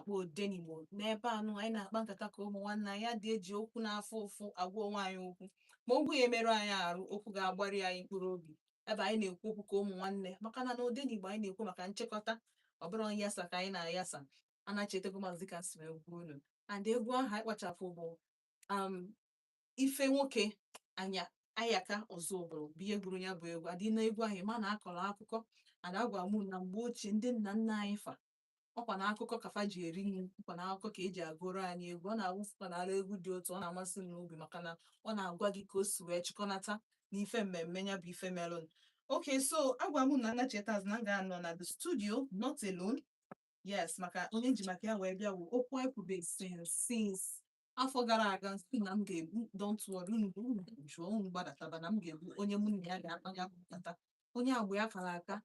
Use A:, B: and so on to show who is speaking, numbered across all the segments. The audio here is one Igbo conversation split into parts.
A: Na-akpọ Odenigbo. N'ebe anụ anyị na-akpa nkata ka ụmụ nwanne anyị adị eji okwu na-afụ ụfụ agwa onwe anyị okwu, ma okwu ya emerụ anyị arụ, okwu ga-agbari anyị mkpụrụ obi. Ebe anyị na-ekwu okwu ka ụmụ nwanne, maka na n'Odenigbo anyị na-ekwu maka nchịkọta. Ọ bụrụ nyasa ka anyị na-ayasa, anachetakwa maazị ka si wee gwa unu. And egwu ahụ anyị kpachapụ bụ ife nwoke anya ayaka ọzọ ụbụrụ bụ ihe gụrụ ya bụ egwu adị na egwu ahụ. Ma na akọrọ akụkọ and agwa m na mgbe ochie, ndị nna nna anyị fa ọkwa na akụkọ ka fa ji eri nri, ọkwa na akụkọ ka eji agụrụ anyị egwu. Ọ na-awụfụkwa n'ala egwu dị otu ọ na-amasị m n'obi, maka na ọ na-agwa gị ka o si wee chịkọnata n'ife mmemme ya bụ ife melụnụ. Okay, so agwa m na nna cheta na m ga-anọ na the studio not alone. Yes, maka onye nji maka ya wee bịa bụ okwu anyị kwube since afọ gara aga, nsị na m ga-ebu. Don't worry, unu unu jụọ, unu gbadataba na m ga-ebu onye mụ na ya ga-akpa ya bụ nkata, onye agba ya kara aka,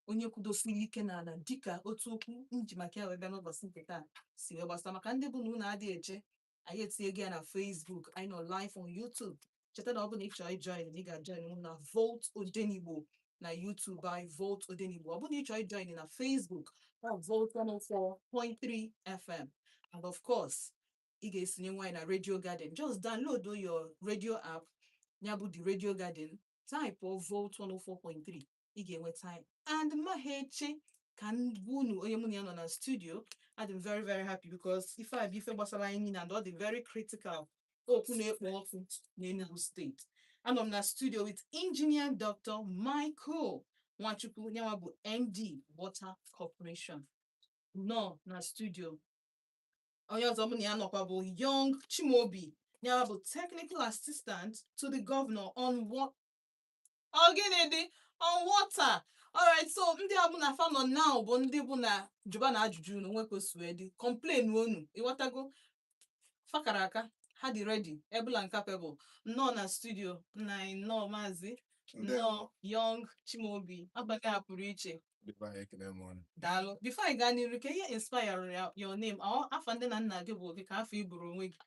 A: onye kwudosiri ike n'ala, dịka otu okwu nji maka ya wee bịa n'ụbọchị nke taa si wee gbasa. Maka ndị bụ na unu adịghị eche, anyị etinye gị ya na Facebook, anyị nọ live on YouTube. Cheta na ọ bụ na ị chọrọ ijoin, ị ga-join mụ na Volt Odenigbo na YouTube by Volt Odenigbo. Ọ bụ na ị chọrọ ijoin na Facebook na Volt 104.3 FM. And of course, ị ga-esonye nwaanyị na Radio Garden. Just download your radio app, ya bụ the Radio Garden, type of Volt 104.3, ị ga-enweta anyị. And mmaha eche ka m gwa unu onye mụ na ya nọ na studio. Adị m very very happy because ife a bụ ife gbasara anyị niile and ọ dị very critical, okwu na-ekpo ọkụ n'Enugu Steeti. Anọ m na studio with Engineer Dr. Michael Nwachukwu, nyanwa bụ MD, Water Corporation, nọ na studio. Onye ọzọ mụ na ya nọkwa bụ Young Chimaobi, nyanwa bụ technical assistant to the governor on what, ọ gịnị dị, on water. Alright, so ndị a bụ na fa nọ now bụ ndị bụ na jụba na ajụjụ unu nwe ka o si wee dị, complain unu, ịghọtago? Fakara aka ha dị ready, able and capable. Nnọọ na studio, nna anyị. Nnọọ, maazị. Nnọọ, Young Chimaobi, abalị a pụrụ iche.
B: Dịbe anyị, ekele m unu.
A: Daalụ. Before anyị gaa n'iru, ka ihe inspire ya your name, ọ afa ndị na nna gị bụ gị ka afọ iburu onwe gị?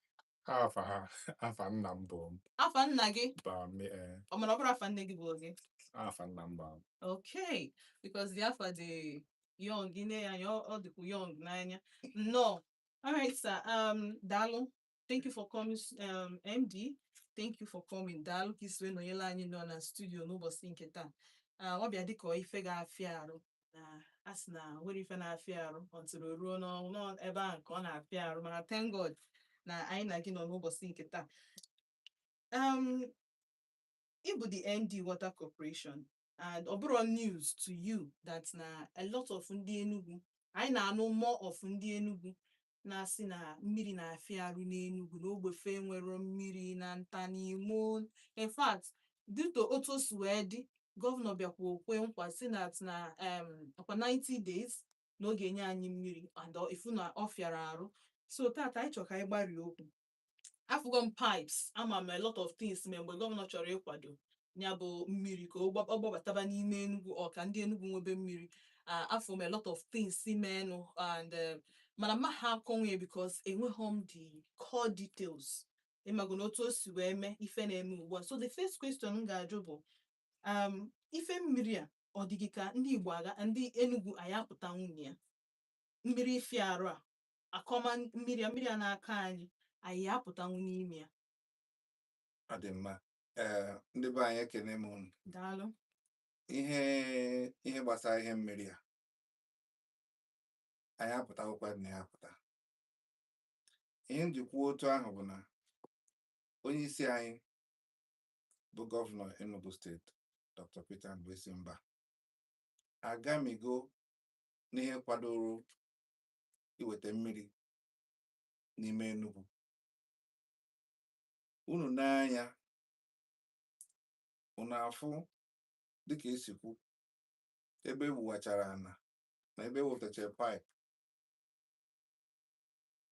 B: Afa ha, afa nna m bụ
A: Afa nna gị?
B: Bami eh.
A: Ọ mana ọ bụrụ afa nne gị bụ gị?
B: Afa nna m bụ.
A: Okay, because the afa dị young, ị na ya anya, ọ dịkwa young n'anya. Nnọọ. Alright, sir. Daalụ. Thank you for coming, MD. Thank you for coming. Daalụ ka isi wee nọnyere anyị nọ na studio n'ụbọchị nke taa. Ah, ọ bịa dịka ife ga-afịa arụ na a sị na nwere ife na-afịa arụ until o ruo n'ọnwụ nọ ebe ahụ ka ọ na-afịa arụ, mana thank God na anyị na gị nọ n'ụbọchị nke taa. Ị bụ the MD, Water Corporation, and ọ bụrụ news to you that na a lot of ndị Enugu, anyị na-anụ more of ndị Enugu na-asị na mmiri na-afịa arụ n'Enugu, na ogbefe nwere mmiri na nta n'Imo. In fact, due to otu o si wee dị, gọvanọ bịakwa okwe nkwa si na ọkwa 90 days na ọ ga-enye anyị mmiri, and ifu na ọ fịara arụ. So tata anyị chọrọ ka anyị gbarie okwu. Afụgo m pipes, ama m a lot of things mee mgbe gọvanọ chọrọ ịkwado ya bụ mmiri ka ọ gbabataba n'ime Enugu, ọ ka ndị Enugu nwebe mmiri. Afụ m a lot of things menụ and mana ma ha akọnwe because enweghị m the core details, ịmago na otu o si wee mee ife na-eme ugbu a. So the first question m ga-ajụ bụ ife mmiri a, ọ dị gị ka ndị Igbo aga, ndị Enugu anyị apụta nwunye ya mmiri ife arụ a, akọma mmiri a, mmiri a n'aka anyị, anyị apụtanwu n'ime ya?
B: Ọ dị mma. Ee, ndị be anyị, ekene m unu.
A: Daalụ.
B: Ihe gbasara ihe mmiri a, anyị apụtawokwa na ya apụta. Ihe m ji kwuo otu ahụ bụ na onye isi anyị bụ gọvanọ Enugu Steeti, Dr. Peter Ndubuisi Mbah, agamigo n'ihe kwadoro iweta mmiri n'ime Enugu. Unu n'anya, unu afụ dịka esi kwu, ebe egbuwachara ana na ebe ewepụtachara pipe,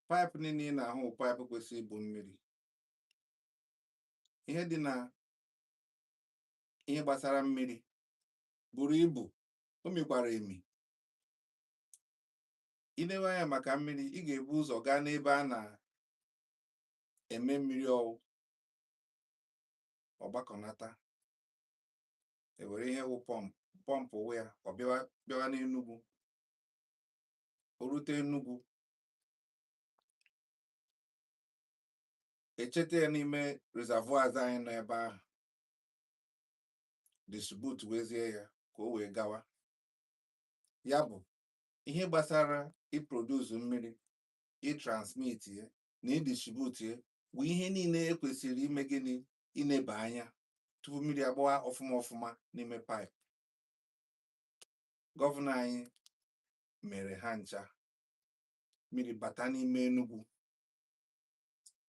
B: pipe niile ị na-ahụ bụ pipe kwesịrị ibu mmiri. Ihe dị na ihe gbasara mmiri buru ibu, o mikwara emi. Inewe anya maka mmiri, ị ga-ebu ụzọ gaa n'ebe a na-eme mmiri ọwụ ọgbakọnata, ewere ihe wụ pọmpụ, pọmpụ wụ ya, ọ bịawa bịawa n'Enugu, o rute Enugu. Echeta ya n'ime reservoirs anyị nọ ebe ahụ, distribute wezie ya ka o wee gawa. Ya bụ ihe gbasara iproduce mmiri, itransmit ya na idistribute ya bụ ihe niile ekwesịrị ime. Gịnị? Ineba anya tupu mmiri agbawa ọfụma ọfụma n'ime pipe. Gọvanọ anyị mere ha ncha, mmiri bata n'ime Enugu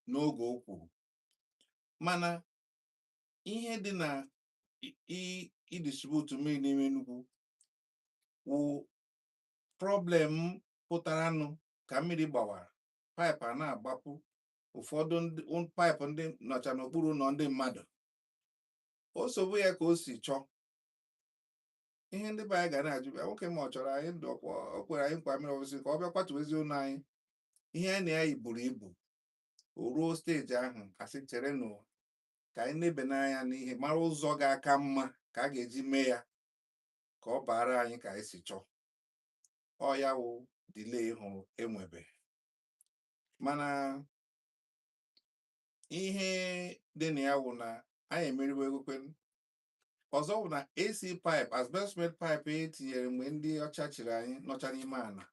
B: n'oge o kwuru. Mana ihe dị na idistribute mmiri n'ime Enugu wụ problem pụtaranụ ka mmiri gbawara pipe, a na-agbapụ ụfọdụ pipe ndị nọcha n'okpuru ụlọ ndị mmadụ. O sogbu ya ka o si chọọ. Ihe ndị be anyị ga na-ajụ, bịa nwoke ma ọ chọrọ anyị ndụ, o kwere anyị nkwa mmiri ọbụsị ka ọ bịa kwatuwezi ụlọ anyị. Ihe anyị na ya buru ibu, o ruo stage ahụ, asị cherenụ ka anyị nebe n'anya n'ihe, mara ụzọ ga-aka mma ka a ga-eji mee ya ka ọ baara anyị ka anyị si chọọ. Ọ ya wụ delay hụrụ enwebe. Mana ihe dị na ya wụ na anyị emeriwo egwekwe. Ọzọ bụ na AC pipe, asbestos pipe e tinyere mgbe ndị ọcha chịrị anyị nọcha n'ime ala,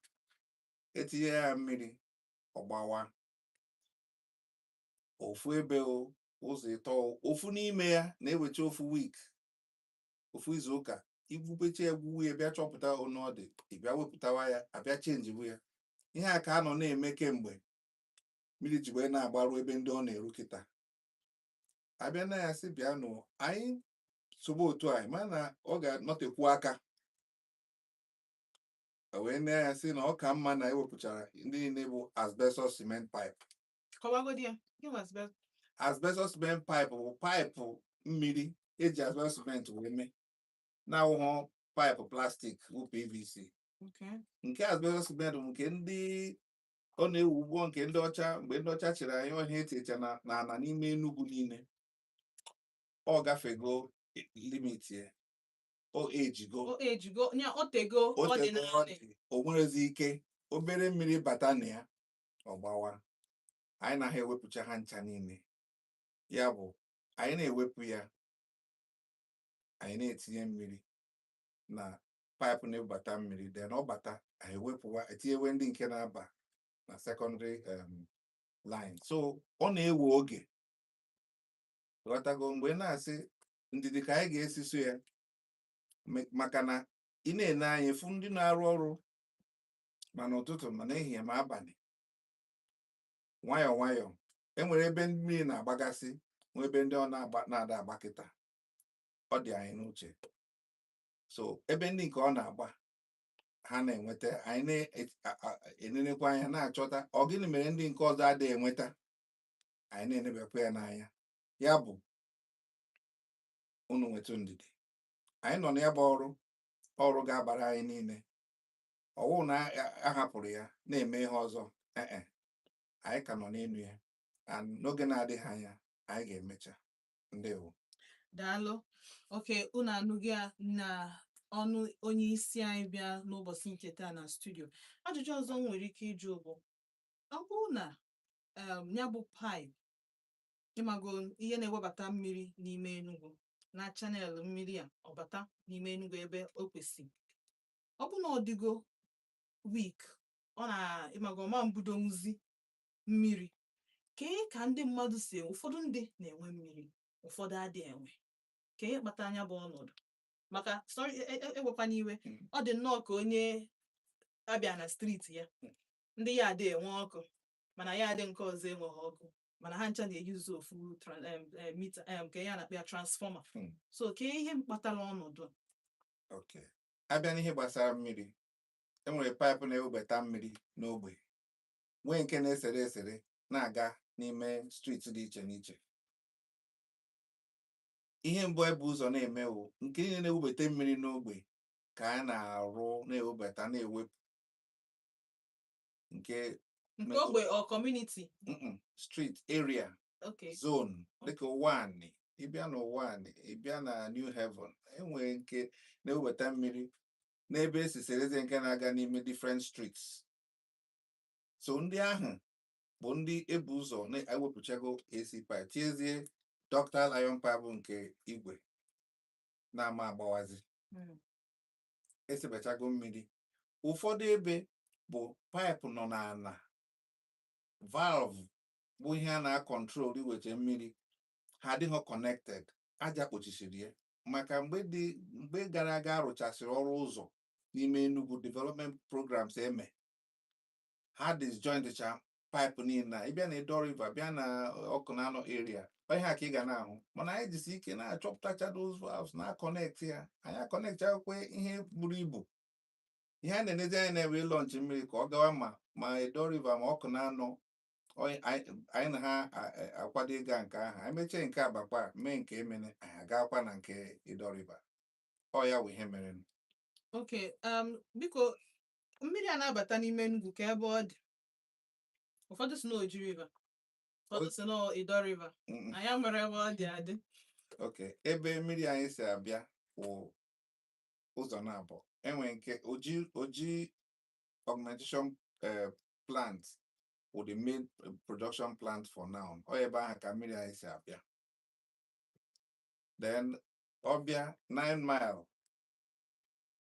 B: etinye ya mmiri, ọgbawa ofu ebe o ụzọ ịtọ ofu n'ime ya na-ewecha ofu week, ofu izu ụka, igwupecha egwuwu ya, bịa chọpụta onu ọ dị, ị bịa wepụtawa ya, abịa chenjibu ya. Ihe a ka a nọ na-eme kemgbe mmiri ji wee na-agbaru ebe ndị ọ na-eru kịta. Abịa na ya sị bịa nụ anyị sobe otu anyị ma na ọ ga-anọtekwu aka, wee nee ya sị na ọ ka mma na ewepụchara ndị niile bụ asbestos cement pipe.
A: Kọwagodi ya. Gịnị bụ asbestos?
B: Asbestos cement pipe bụ paịpụ mmiri eji asbestos cement wee mee, na-awụghọ paịpụ plastic bụ PVC. Nke asbestos cement bụ nke ndị ọ na-ewu ụgbọ nke ndị ọcha mgbe ndị ọcha chịrị anyị ọhịa, etecha na ala n'ime Enugu niile. Ọ gafego limit ya, o ejigo.
A: O ejigo nya, o tego.
B: O
A: ọ dị
B: tego ọ
A: naanị
B: dị, o nwerezi ike obere mmiri bata na ya, ọ gbawa. Anyị naghị ewepụcha ha ncha niile. Ya bụ anyị na-ewepụ ya, anyị na-etinye mmiri na paịpụ na-ebubata mmiri, then ọ bata, anyị ewepụwa, etinyewe ndị nke na-aba na secondary line. So ọ na-ewe oge, ghọtago? Mgbe na-asị ndidi ka anyị ga-esi so ya, maka na ị na-ene anya fụ ndị na-arụ ọrụ ma n'ụtụtụ ma n'ehihie ma abalị, nwayọọ nwayọọ. E nwere ebe mmiri na-agbagasị, nwee ebe ndị ọ na-agba na-ada agba kịta. Ọ dị anyị n'uche. So ebe ndị nke ọ na-agba ha na-enweta, anyị na-enenekwa anya na-achọta ọ gịnị mere ndị nke ọzọ adịghị enweta. Anyị na-enebekwa ya n'anya. Ya bụ unu nwetụ ndidi, anyị nọ na ya bụ ọrụ, ọrụ ga-abara anyị niile. Ọwụ na a hapụrụ ya na-eme ihe ọzọ, ee, anyị ka nọ n'elu ya, and n'oge na-adịghị anya anyị ga-emecha. Ndewo.
A: Daalụ. Oke unu anụghị ya na ọnụ onye isi anyị bịa n'ụbọchị nke taa na studio. Ajụjụ ọzọ m nwere ike ịjụ bụ, ọ bụrụ na ya bụ pipe, ịmago ihe na-ewebata mmiri n'ime Enugu na channel mmiri a ọbata n'ime Enugu ebe o kwesịrị, ọ bụ na ọ dịgo weak, ọ na ịmago ọma mbudonwuzi mmiri, kee ka ndị mmadụ si, ụfọdụ ndị na-enwe mmiri, ụfọdụ adịghị enwe, ka ihe kpata anya bụ ọnọdụ? Maka sorry, ewekwana iwe. Ọ dị nnọọ ka onye abịa na street ya, ndị ya adị enwe ọkụ, mana ya adị nke ọzọ enweghị ọkụ, mana ha ncha na-eyuzu ofu meter, nke ya na-akpọ ya transformer. So ka ihe kpatara ọnọdụ a?
B: Okay. Abịa n'ihe gbasara mmiri, enwere paịpụ na-ewebata mmiri n'ogbe, nwee nke na-esere esere na-aga n'ime street dị iche n'iche. Ihe mbụ ebu ụzọ na-eme wụ nke niile na-ewubata mmiri n'ogbe ka a na-arụ, na-ewebata, na-ewepụ nke
A: nke ogbe ọ community?
B: Street area. Zone dịka Ụwanị, ịbịa n'Ụwanị, ịbịa na New Haven, enwere nke na-ewebata mmiri n'ebe esisereze nke na-aga n'ime different streets. So ndị ahụ Bụ ndị ebu ụzọ na-ewepụchago AC pipe, tiezie ductile iron pipe bụ nke igwe na-ama agbawazi. Esebachago mmiri. Ụfọdụ ebe bụ paịpụ nọ n'ala, valve bụ ihe a na-acontrol iweta mmiri, ha adịghị connected, aja kpochisiri ya, maka mgbe dị mgbe gara aga arụchasịrị ọrụ ụzọ n'ime Enugu, development programs eme, ha disjointcha pipe niile. Na ịbịa na Edo River, bịa na ọkụ na anọ area, ọ ihe a ka ị ga na-ahụ. Mana anyị jisi ike na-achọpụtacha those valves, na-aconnect ya. Anyị aconnectchakwa ihe buru ibu. Ihe a na-enezi anya na-ewe launch mmiri ka ọ gawa ma Edo River ma ọkụ na anọ. Anyị na ha akwado ịga nke ahụ. Anyị mechie nke Abakpa, mee nke Emene, anyị agakwa na nke Edo River. Ọ ya wụ ihe mere.
A: Okay, biko, mmiri a na-abata n'ime Enugu, ka ebe ọ dị, ụfọdụ si na Oji River, ụfọdụ si na Ido River. Anyị nwere ebe ọ dị adị?
B: Ok, ebe mmiri anyị si abịa wụ ụzọ na-abụọ. Enwe nke Oji augmentation plant wụ the main production plant for now. Ọ ebe ahụ ka mmiri anyị si abịa. Then ọbịa 9 Mile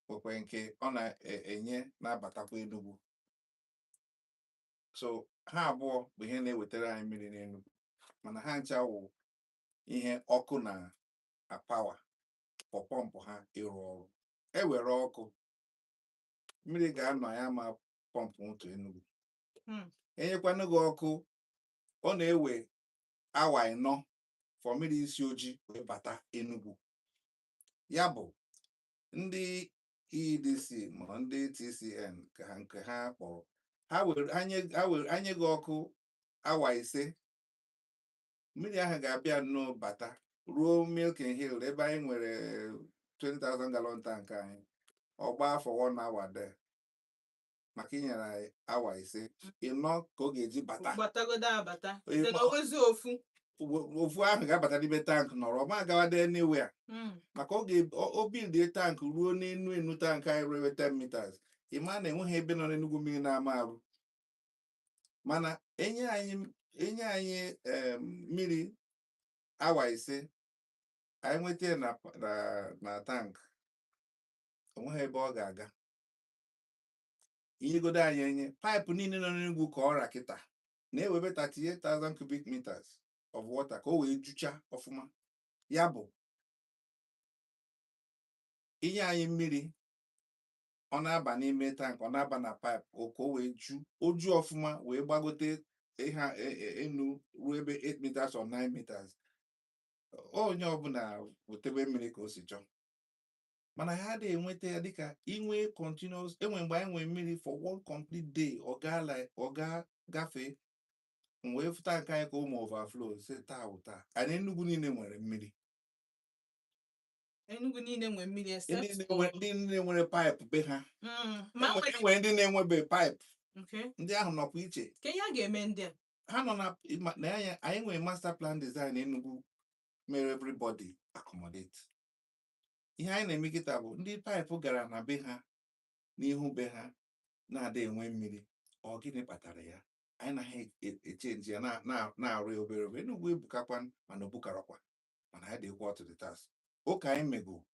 B: nwekwe nke ọ na-enye na-abatakwa Enugu. So ha abụọ bụ ihe na-ewetara anyị mmiri n'Enugu, mana ha ncha wụ ihe ọkụ na apower for pọmpụ ha ịrụ ọrụ. Ewere ọkụ, mmiri ga-anọ ya ma pọmpụ otu Enugu. Enyekwanụ gị ọkụ, ọ na-ewe awa 4 for mmiri isi Oji wee bata Enugu. Ya bụ ndị EEDC ma ndị TCN ka ha nke ha kpọrọ ha were ha were ha nye gị ọkụ awa 5, mmiri ahụ ga-abịa nnọọ bata ruo Milken Hill, ebe anyị nwere 20,000 gallon tank anyị. Ọ gbaa for one hour there, maka inyere anyị awa 5, 4 ka ọ ga-eji bata.
A: Gbatagodo abata.
B: Onye
A: then owezi ofu.
B: Ofu ahụ ga-abata n'ime tank nọrọ, ọ ma agawado anywhere, maka ọ ga o buildie tank ruo n'enu enu tank anyị ruo ebe 10 meters. Ị ma na enweghị ebe nọ n'Enugu mmiri na-ama arụ. Mana enye anyị mmiri awa 5, anyị nweta ya na tank, onweghị ebe ọ ga-aga. Inyegodo anyị enye paịpụ niile nọ n'Enugu ka ọra kịta na-ewebe 38,000 cubic meters of water ka o wee jucha ọfụma. Ya bụ inye anyị mmiri, ọ na-aba n'ime tank, ọ na-aba na pipe ka o wee ju oju ọfụma, wee gbagote ịha enu ruo ebe 8 meters or 9 meters. Onye ọbụla wetebe mmiri ka o si chọọ, mana ha adịghị enweta ya dịka inwe continuous. Enwe mgbe anyị nwee mmiri for one complete day, ọ gaa like ọ gaa gafee, m wee fụta nke anyị ka ụmụ overflow si taa wụ taa. Anyị Enugu niile nwere mmiri.
A: Enugu niile nwee mmiri
B: ndị
A: except
B: niile ndị niile nwere paịpụ be ha.
A: Ma
B: enwere ndị na-enwebe paịpụ. Ndị ahụ nọkwa iche.
A: Ka ihe a ga-eme ndị a?
B: Ha nọ na anya. Anyị nwere master plan design Enugu mere everybody accommodate. Ihe anyị na-eme kịta bụ ndị paịpụ gara na be ha, n'ihu be ha, na-ada enwe mmiri, ọ gịnị kpatara ya? Anyị na ha echange ya na-arụ ya obere obere. Enugu ebukakwa, mana obukarakwa, mana anyị dị equal to the task. Ụka anyị mego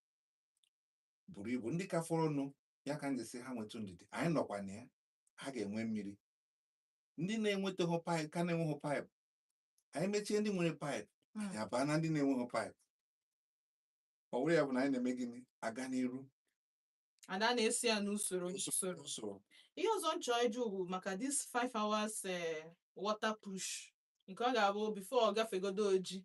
B: buru ibu. Ndị ka fọrọnụ ya ka m ji sị ha nwetụ ndidi, anyị nọkwa na ya, ha ga-enwe mmiri. Ndị na-enwetaghị paịpụ ka na-enweghị paịpụ, anyị mechie ndị nwere paịpụ, anyị abaa na ndị na-enweghị paịpụ. Ọ bụrụ ya bụ na anyị na-eme gịnị, aga n'iru.
A: Ada na-esi ya n'usoro usoro.
B: Usoro.
A: Ihe ọzọ m chọrọ ịjụ bụ maka this 5 hours water push nke ọ ga-abụ before ọ gafegodo Oji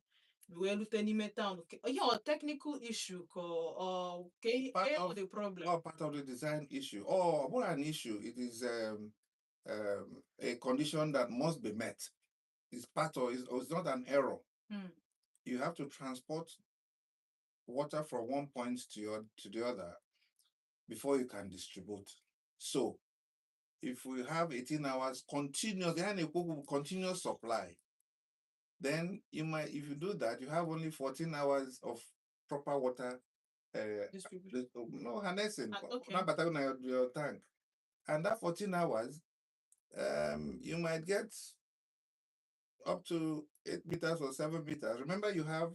A: wee rute n'ime town. Ihe ọ technical issue ka ọ ka ihe
B: Part
A: ihe bụ
B: of
A: the problem?
B: Not part of the design issue. Oh, ọ bụrụ an issue, it is a condition that must be met. It's part of, it's not an error. You have to transport water from one point to the other before you can distribute. So, if we have 18 hours continuous, continuous supply, then you might, if you do that, you have only 14 hours of proper water
A: distribution.
B: No, harnessing.
A: Ah, okay.
B: Nabatago na your tank. And that 14 hours, you might get up to 8 meters or 7 meters. Remember, you have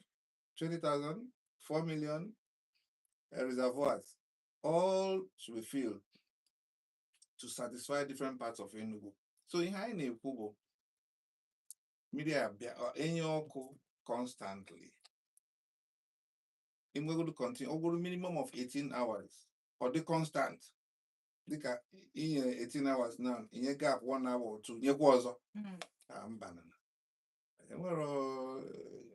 B: 20,000, 4 million reservoirs. All should be filled to satisfy different parts of Enugu. So ihe anyị na-ekwu bụ mmiri abịa enye ọkụ constantly. Inwegodu continue, ọ bụrụ minimum of 18 hours, ọ dị constant. Dịka inye 18 hours now, inye gap 1 hour or 2, nyekwa ọzọ. Ah, mba na enwere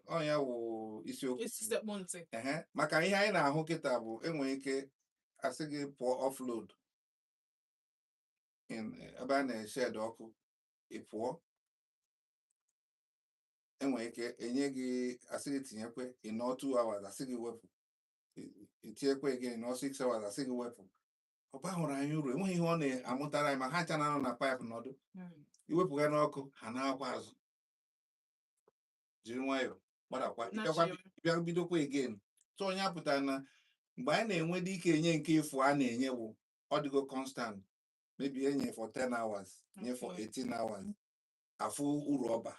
B: ọnya wụ isiokwu.
A: Isi sekpụ ntị.
B: Ehe, maka ihe anyị na-ahụ kịta bụ enwere ike asị gị pụọ offload in ebe a na-eshed ọkụ, ị pụọ, enwere ike enye gị, asị gị tinyekwe, ị nọ 2 hours, asị gị wepụ, itinyekwe again, ị nọ 6 hours, asị gị wepụ. Ọ bahụrụ anyị uru, enweghị ihe ọ na-amụtara anyị ma ha ncha na-anọ na pipe nọdụ. Iwepụga n'ọkụ, ha na-akwa azụ jiri nwayọọ gbadakwa, ịbịakwa bịa bidokwa again. So onye apụtara na mgbe anyị na-enwe dị ike enye nke efu a na-enye bụ ọ dịgo constant, maybe enye for 10 hours, nye for 18 hours, afụ uru ọba.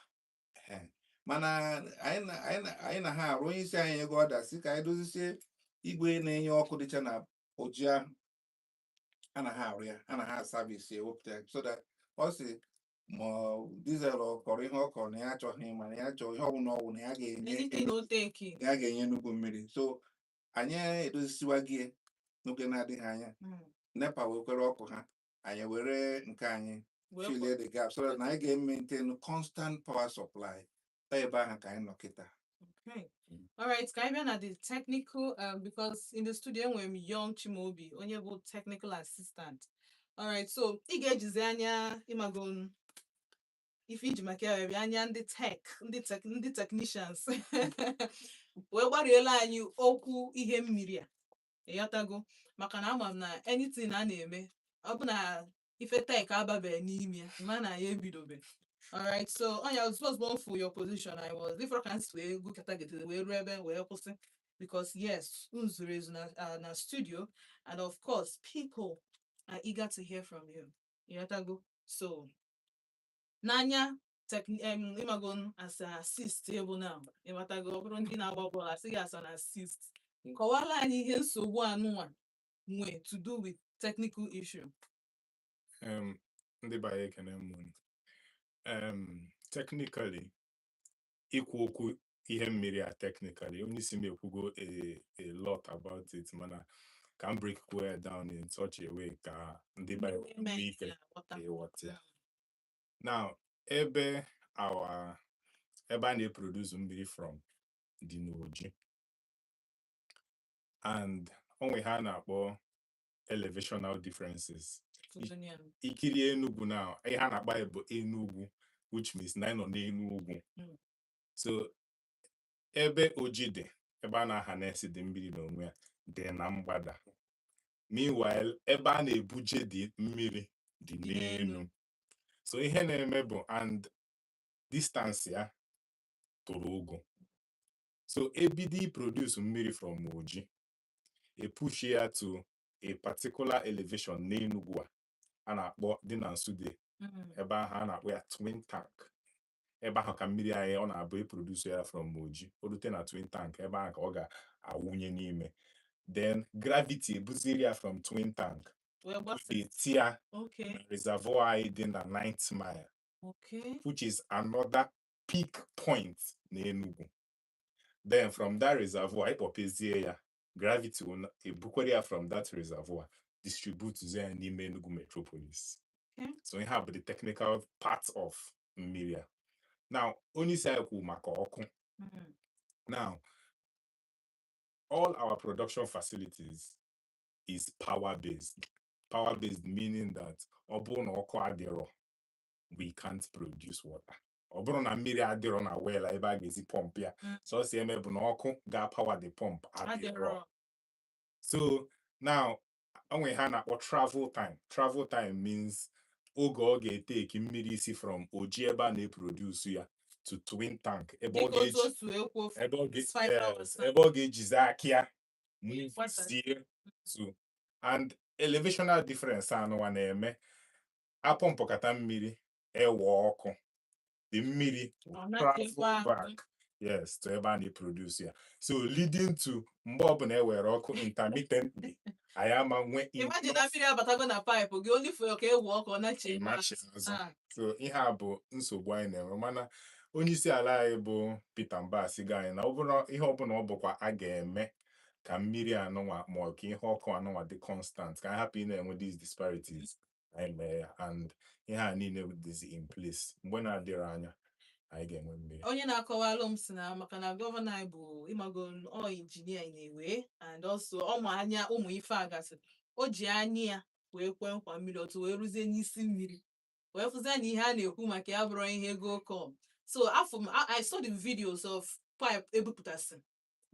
B: Ehe. Mana anyị na ha arụ, onye isi anyị ego ọda si ka anyị dozisie igwe na-enye ọkụ dịcha na oji ahụ a na ha arụ ya, a na ha service ewepụta ya, so that ọ sị ma diesel ọ kọrọ ihe ọ kọrọ na ya achọghị, mana ya chọrọ ihe ọbụla ọwụ na ya ga-enye
A: Anything o take.
B: Ya ga-enye nnukwu mmiri. So anyị edozisiwa gị n'oge na-adịghị anya. NEPA wekwere ọkụ ha, anyị were nke anyị
A: Wee
B: fill the gap so that na anyị ga-maintain constant power supply. Ọ ebe ahụ ka anyị nọ kịta.
A: Okay.
B: Mm.
A: All right, ka anyị bịa na the technical, because in the studio enwere m Young Chimaobi, onye bụ technical assistant. All right, so ị ga-ejizi anya ịmago ife iji maka ya wee bịa, anya ndị tech, ndị technicians wee gbariela anyị okwu ihe mmiri a, ịghọtago? Maka na ama m na anything a na-eme, ọ bụ na ife tech ababeghị n'ime ya, ma na ya ebidobe. Alright, so onya was born for your position. I was different ka nsi wee gụkọtagide wee ruo ebe wee kwụsị, because yes, unu zuru ezu na studio, and of course people are eager to hear from you. Ịghọtago? So n'anya tech, ịmago as a assist ebo now, ịghọtago? Ọ bụrụ ndị na-agba bọọlụ, asị gị as an assist, kọwara anyị ihe nsogbu anụnwa nwe to do with technical issue.
C: Ndị be anyị, ekene m unu. Technically, ikwu okwu ihe mmiri a, technically, onye isi m ekwugo a lot about it, mana ka m break ya down in such a way ka ndị be anyị nwee ike
A: ghọta.
C: Ịghọta ya. Now, ebe our ebe a na-eproduce mmiri from dị n'Oji, and onwe ha na-akpọ elevational differences.
A: Tụzụnụ.
C: Ikiri Enugu now, ihe a na-akpa ya bụ Enugu, which means na anyị nọ n'elu ugwu. So ebe Oji dị, ebe a na-ahanesi dị mmiri n'onwe ya dị na mgbada. Meanwhile, ebe a na-ebuje dị mmiri dị
A: dị n'elu.
C: N'elu. So ihe na-eme bụ and distance ya toro ogo. So ebido i produce mmiri from Oji, e push ya to a particular elevation n'Enugu a na-akpọ dị na Nsude, ebe ahụ a na-akpọ ya Twin Tank. Ebe ahụ ka mmiri anyị ọ na-abụ eproduce ya from Oji, o rute na Twin Tank, ebe ahụ ka ọ ga-awụnye n'ime. Then gravity ebuziri ya from Twin Tank
A: wee gbasa
C: eti ya
A: na
C: reservoir anyị dị na Ninth Mile, which is another peak point n'Enugu. Then from that reservoir, ịkpọpezie ya, gravity will ebukwere ya from that reservoir, distribute ya n'ime Enugu metropolis. So ihe a bụ the technical part of mmiri a. Now, onye isi anyị kwuru maka ọkụ. Now, all our production facilities is power based. Power based meaning that ọ bụrụ na ọkụ adịrọ, we can't produce water. Ọ bụrụ na mmiri adịrọ na well ebe a ga-esi pump ya, so ọ si eme bụ na ọkụ ga-power the pump adịrọ.
A: Adịrọ.
C: So now, onwe ha na-akpọ travel time. Travel time means oge ọ ga-eteki mmiri si from Oji ebe a na-eproduce ya to Twin Tank ebe ọ
A: dịka otu
C: ga-eji
A: o si wee kwuo
C: ebe ọ ga
A: it's 5 hours.
C: Yes, ebe ọ ga-ejizi aka ya
A: gbasa.
C: move to and elevational difference anụwa na-eme apọmpụkata mmiri ewe ọkụ. The mmiri will
A: Ọ
C: travel
A: na-echekwa.
C: back, yes, to ebe a na-produce ya, so leading to mgbe ọbụla e were ọkụ intermittently, anyị ama nwee
A: Imagine na
C: enough.
A: Mmiri abatago na pipe gị, only for ka ewu ọkụ ọ na-eche.
C: Ịmachi azụ.
A: Ah.
C: So ihe a bụ nsogbu anyị na-enwe, mana onye isi ala anyị bụ Peter Mbah sigo anyị na ọ bụrụ ihe ọbụla ọ bụkwa a ga-eme ka mmiri anụnwa ma ọ ka ihe ọkụ anụnwa dị constant, ka anyị hapụ ị na-enwe these disparities, anyị mee ya, and ihe a niile dịzi in place. Mgbe na-adịrị anya, anyị ga-enwe mmiri.
A: Onye na-akọwalụ m si na maka na gọvanọ anyị bụ ịmago ọ injinia na-ewe and also ọ ma anya ụmụ ife a gasị, o ji anya ya wee kwee nkwa mmiri otu wee ruzie n'isi mmiri, wee fụzie na ihe a na-ekwu maka ya bụrụ ihe ego com. So afọ m I saw the videos of pipe ebupụtasị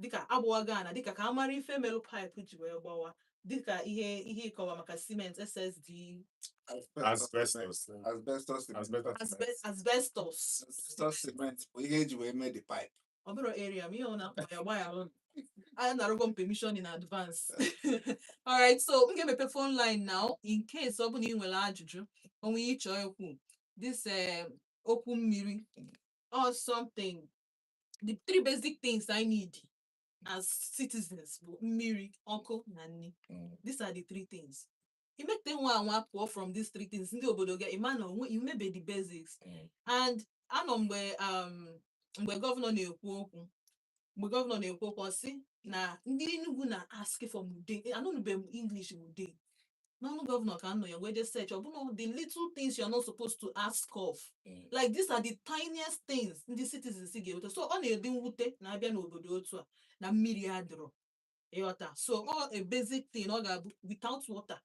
A: dịka agbawago ana, dịka ka a mara ife melụ pipe ji wee gbawa, dịka ihe ịkọwa maka cement SSD.
C: Asbestos.
B: Asbestos cement.
C: Asbestos.
A: Asbestos.
B: Asbestos cement bụ ihe eji wee mee the pipe.
A: Ọ bụrụ area m ihe ọ na-akpọ ya, gbaghalụ, I na-arụgo m permission in advance. Alright, so m ga-emepe phone line now in case ọ bụ na ị nwere ajụjụ onwe ịchọ ikwu this okwu mmiri or something. The three basic things I need as citizens bụ mmiri, ọkụ na nri. These are the three things. Imete nwa anwa pụọ from these three things, ndị obodo ga ịma na onwe imebe the basics. And anọ mgbe gọvanọ na-ekwu okwu, ọ sị na ndị Enugu na ask for mude. Anụnụbe m English mude n'ọnụ gọvanọ ka m nọ ya wee jee search. Ọ bụna the little things you are not supposed to ask of, like these are the tiniest things ndị citizens ga-enweta. So ọ na-edi mwute na-abịa n'obodo otu a na mmiri adịrọ, ịghọta? So ọ a basic thing ọ ga-abụ without water,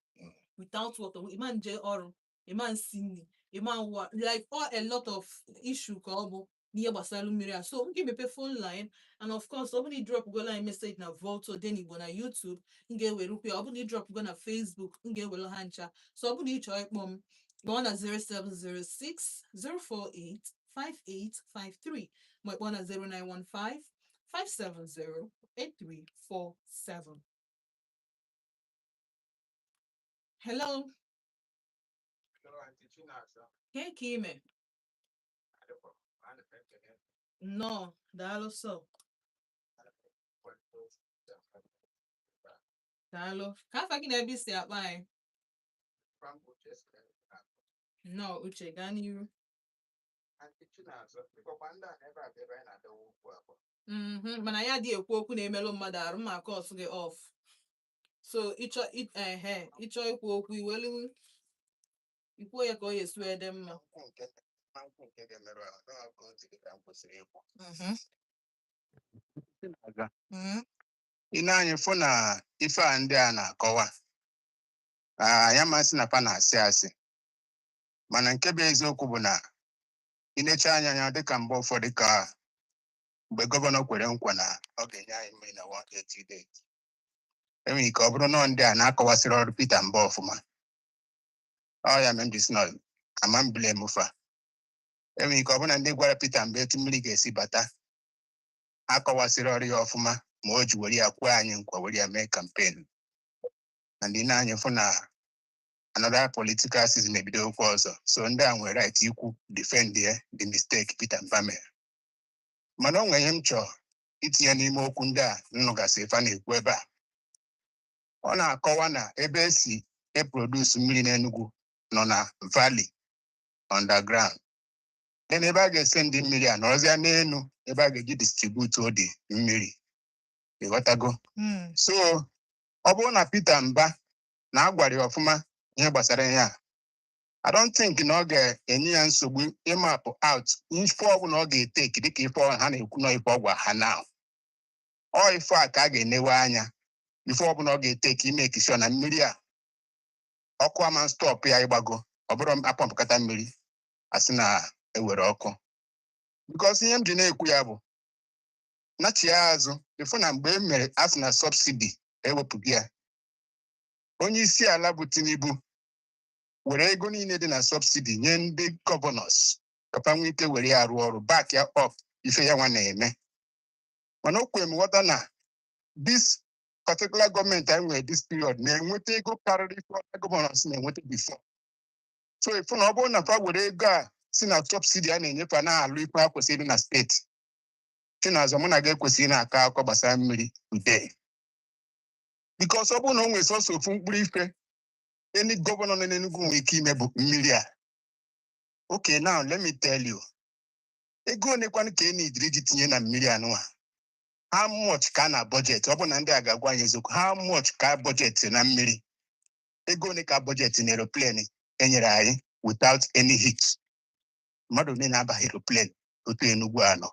A: without water, ịma nje ọrụ, ịma nsi nri, ịma nwa, like all a lot of issue ka ọ bụ n'ihe gbasara mmiri a. So m ga-emepe phone line, and of course ọ bụrụ na ị drop go line message na Volto Odenigbo na YouTube, m ga-ewerukwa ya. Ọ bụrụ na ị drop go na Facebook, m ga-ewere ha ncha. So ọ bụrụ na ị chọrọ ịkpọ m, kpọọ na 0706 048 5853, ma ị kpọọ na 0915 570 8347. Hello. Ke ka ime? Nnọọ, daalụ sọ. Daalụ. Ka afa gị na ebe isi akpa anyị? Nnọọ Uche, gaa n'iru. Mana ya dị ekwu okwu na-emelụ mmadụ arụ ma cut gị off. So ịchọ ehe ịchọ ikwu okwu, iwelu ikwuo ya ka ọ ga-esi wee dị mma.
D: Nkwụ nke ga-emerụ ahụ n'ọkụ ntị gị ka m kwesịrị ikwu. Ị na-anya fụ na ife a ndị a na-akọwa, ya masị na fa na-asị asị, mana nke bụ eziokwu bụ na ị necha anya anya dịka mgbe ụfọdụ ka mgbe gọvanọ kwere nkwa na ọ ga-enye anyị mmiri na 180 days, enwere ike ọ bụrụ nọọ ndị a na-akọwasịrị ọrụ Peter Mbah ọfụma. Ọ ya mere m ji sị na ama m blame fa. Enwere ike ọ bụrụ na ndị gwara Peter Mbah etu mmiri ga-esi bata akọwasịrị ọrụ ya ọfụma, ma o ji were ya kwee anyị nkwa, were ya mee campaign, and ị na-anya fụ na another political season ebido okwu ọzọ. So ndị a nwere right ikwu defend ya the mistake Peter Mbah mere, mana o nwere ihe m chọrọ itinye n'ime okwu ndị a nnụgasị ife a na-ekwu ebe a. Ọ na-akọwa na ebe esi eproduce mmiri n'Enugu nọ na valley underground, then ebe a ga-ese ndị mmiri a nọrọzịa n'elu ebe a ga-eji distribute odi mmiri, ịghọtago? So ọ bụrụ na Peter Mbah na-agwara ya ọfụma ihe gbasara ihe a, I don't think na ọ ga-enye ya nsogbu ịmapụ out ife ọbụla ọ ga-eteki dịka ife ha na-ekwu na ife ọgwa ha now. Ọ ife a ka a ga-enewe anya, ife ọbụla ọ ga-eteki ime sure na mmiri a ọkụ ama stop ya ịgbago. Ọ bụrụ apọmpụkata mmiri asị na ewere ọkụ, because ihe m ji na-ekwu ya bụ nachie azụ ịfụ na mgbe e mere asị na subsidy ewepụghị ya, onye isi ala bụ Tinubu were ego niile dị na subsidy nye ndị governors ka fa nwee ike were ya rụọ ọrụ, back ya up ife ya nwa na-eme. Mana o kwere m ghọta na this particular gọọmenti anyị nwere this period na-enweta ego karịrị ife other governors na-enweta before. So ịfụ na ọ bụrụ na fa were ego a Si na subsidy a na-enyefe na-alụ ife ha kwesịrị na steeti. Chinazọ, mụ na gị ekwesịghị na-akọ akụkọ gbasara mmiri today, because ọ bụrụ na o nwere sọsọ ofu mkpụrụ ife any gọvanọ nọ n'Enugu nwere ike ime bụ mmiri a. Okay, now let me tell you, ego onekwanụ ka e nidiri iji tinye na mmiri anụwa? How much ka a na budget? Ọ bụ na ndị a ga-agwa anyị eziokwu, how much ka budget na mmiri? Ego one ka budget na aeroplane enyere anyị without any hit? Mmadụ one na-abaghị aeroplane otu Enugu anọ,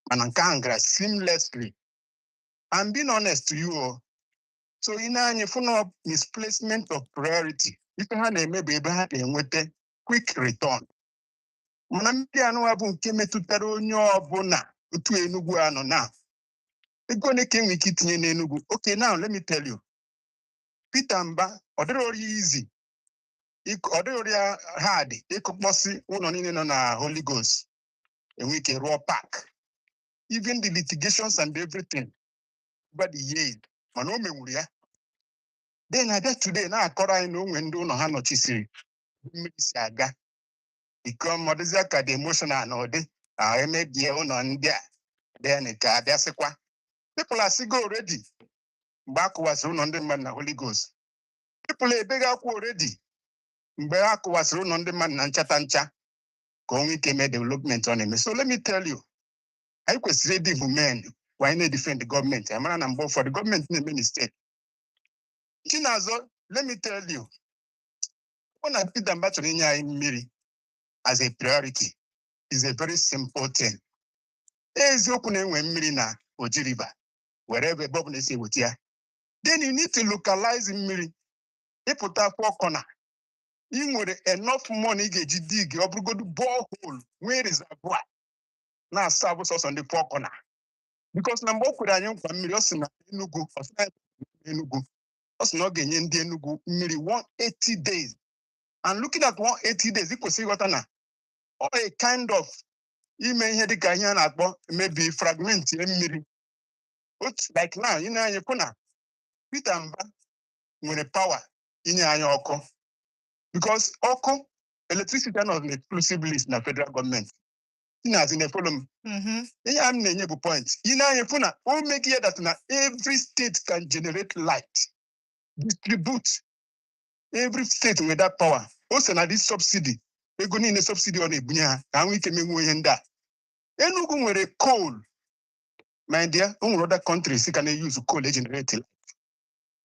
D: mana nke ahụ gara seamlessly. I'm being honest to you o. So ị na-anya fụ na misplacement of priority. Ife ha na-eme bụ ebe ha ga-enweta quick return, mana mmiri anụwa bụ nke metụtara onye ọbụla otu Enugu anọ na ego ole ka enwere ike itinye n'Enugu? Okay, now let me tell you, Peter Mba, ọ dịrị ori easy, ọ dịrị ori hard ịkụkpọsị ụlọ niile nọ na Holy Ghost enwe ike rụọ park, even the litigations and everything over the years, mana o menwuru ya. Then abịa today na-akọrọ anyị na o nwere ndị ụlọ ha nọchisiri mmiri si aga ikom. Ọ dịzịa ka dị emotional na ụdị na emebie ụlọ ndị a, then ka abịasịkwa people asịgo already. Mgbe a kụwasịrị ụlọ ndị mmadụ na Holy Ghost, people ebeghi akwa already. Mgbe a kụwasịrị ụlọ ndị mmadụ na nchata ncha ka o nwee ike mee development ọ na-eme. So let me tell you, anyị kwesịrị ịdị humane when anyị na-edefend gọọmenti. Anyị mara na mgbe ụfọdụ gọọmenti na-eme mistake. Chinazọ, let me tell you, ọ na Peter Mba chọrọ inye anyị mmiri as a priority is a very simple thing. Eziokwu na-enwe mmiri na Oji River, were ebe ọ bụla esi eweta ya, then you need to localize mmiri. Ịpụta Four Corner, ị nwere enough money ị ga-eji dig, ọ bụrụgodu borehole, nwee reservoir na-asa abụ sọsọ ndị Four Corner, because na mgbe o kwere anyị nkwa mmiri, ọ sị na Enugu, ọ sị na Enugu, ọ sị na ọ ga-enye ndị Enugu mmiri 180 days. And looking at 180 days, ị kwesịrị ịghọta na ọ a kind of ime ihe dịka ihe a na-akpọ maybe fragment mmiri otu. Like now, ị na-anya fụ na Peter Mba nwere power inye anyị ọkụ, because ọkụ, electricity nọ na exclusive list na federal gọọmenti. Tinazi, na-efolo m? Ihe a m na-enye bụ point. Ị na-anya fụ na o make ya that na every state can generate light, distribute. Every state nwere that power. O so na this subsidy, ego niile subsidy ọ na-ebunye ha ka ha nwee ike menwuo ihe ndị a. Enugu nwere coal, my dear. O nwere other countries ka na-use coal e generate light.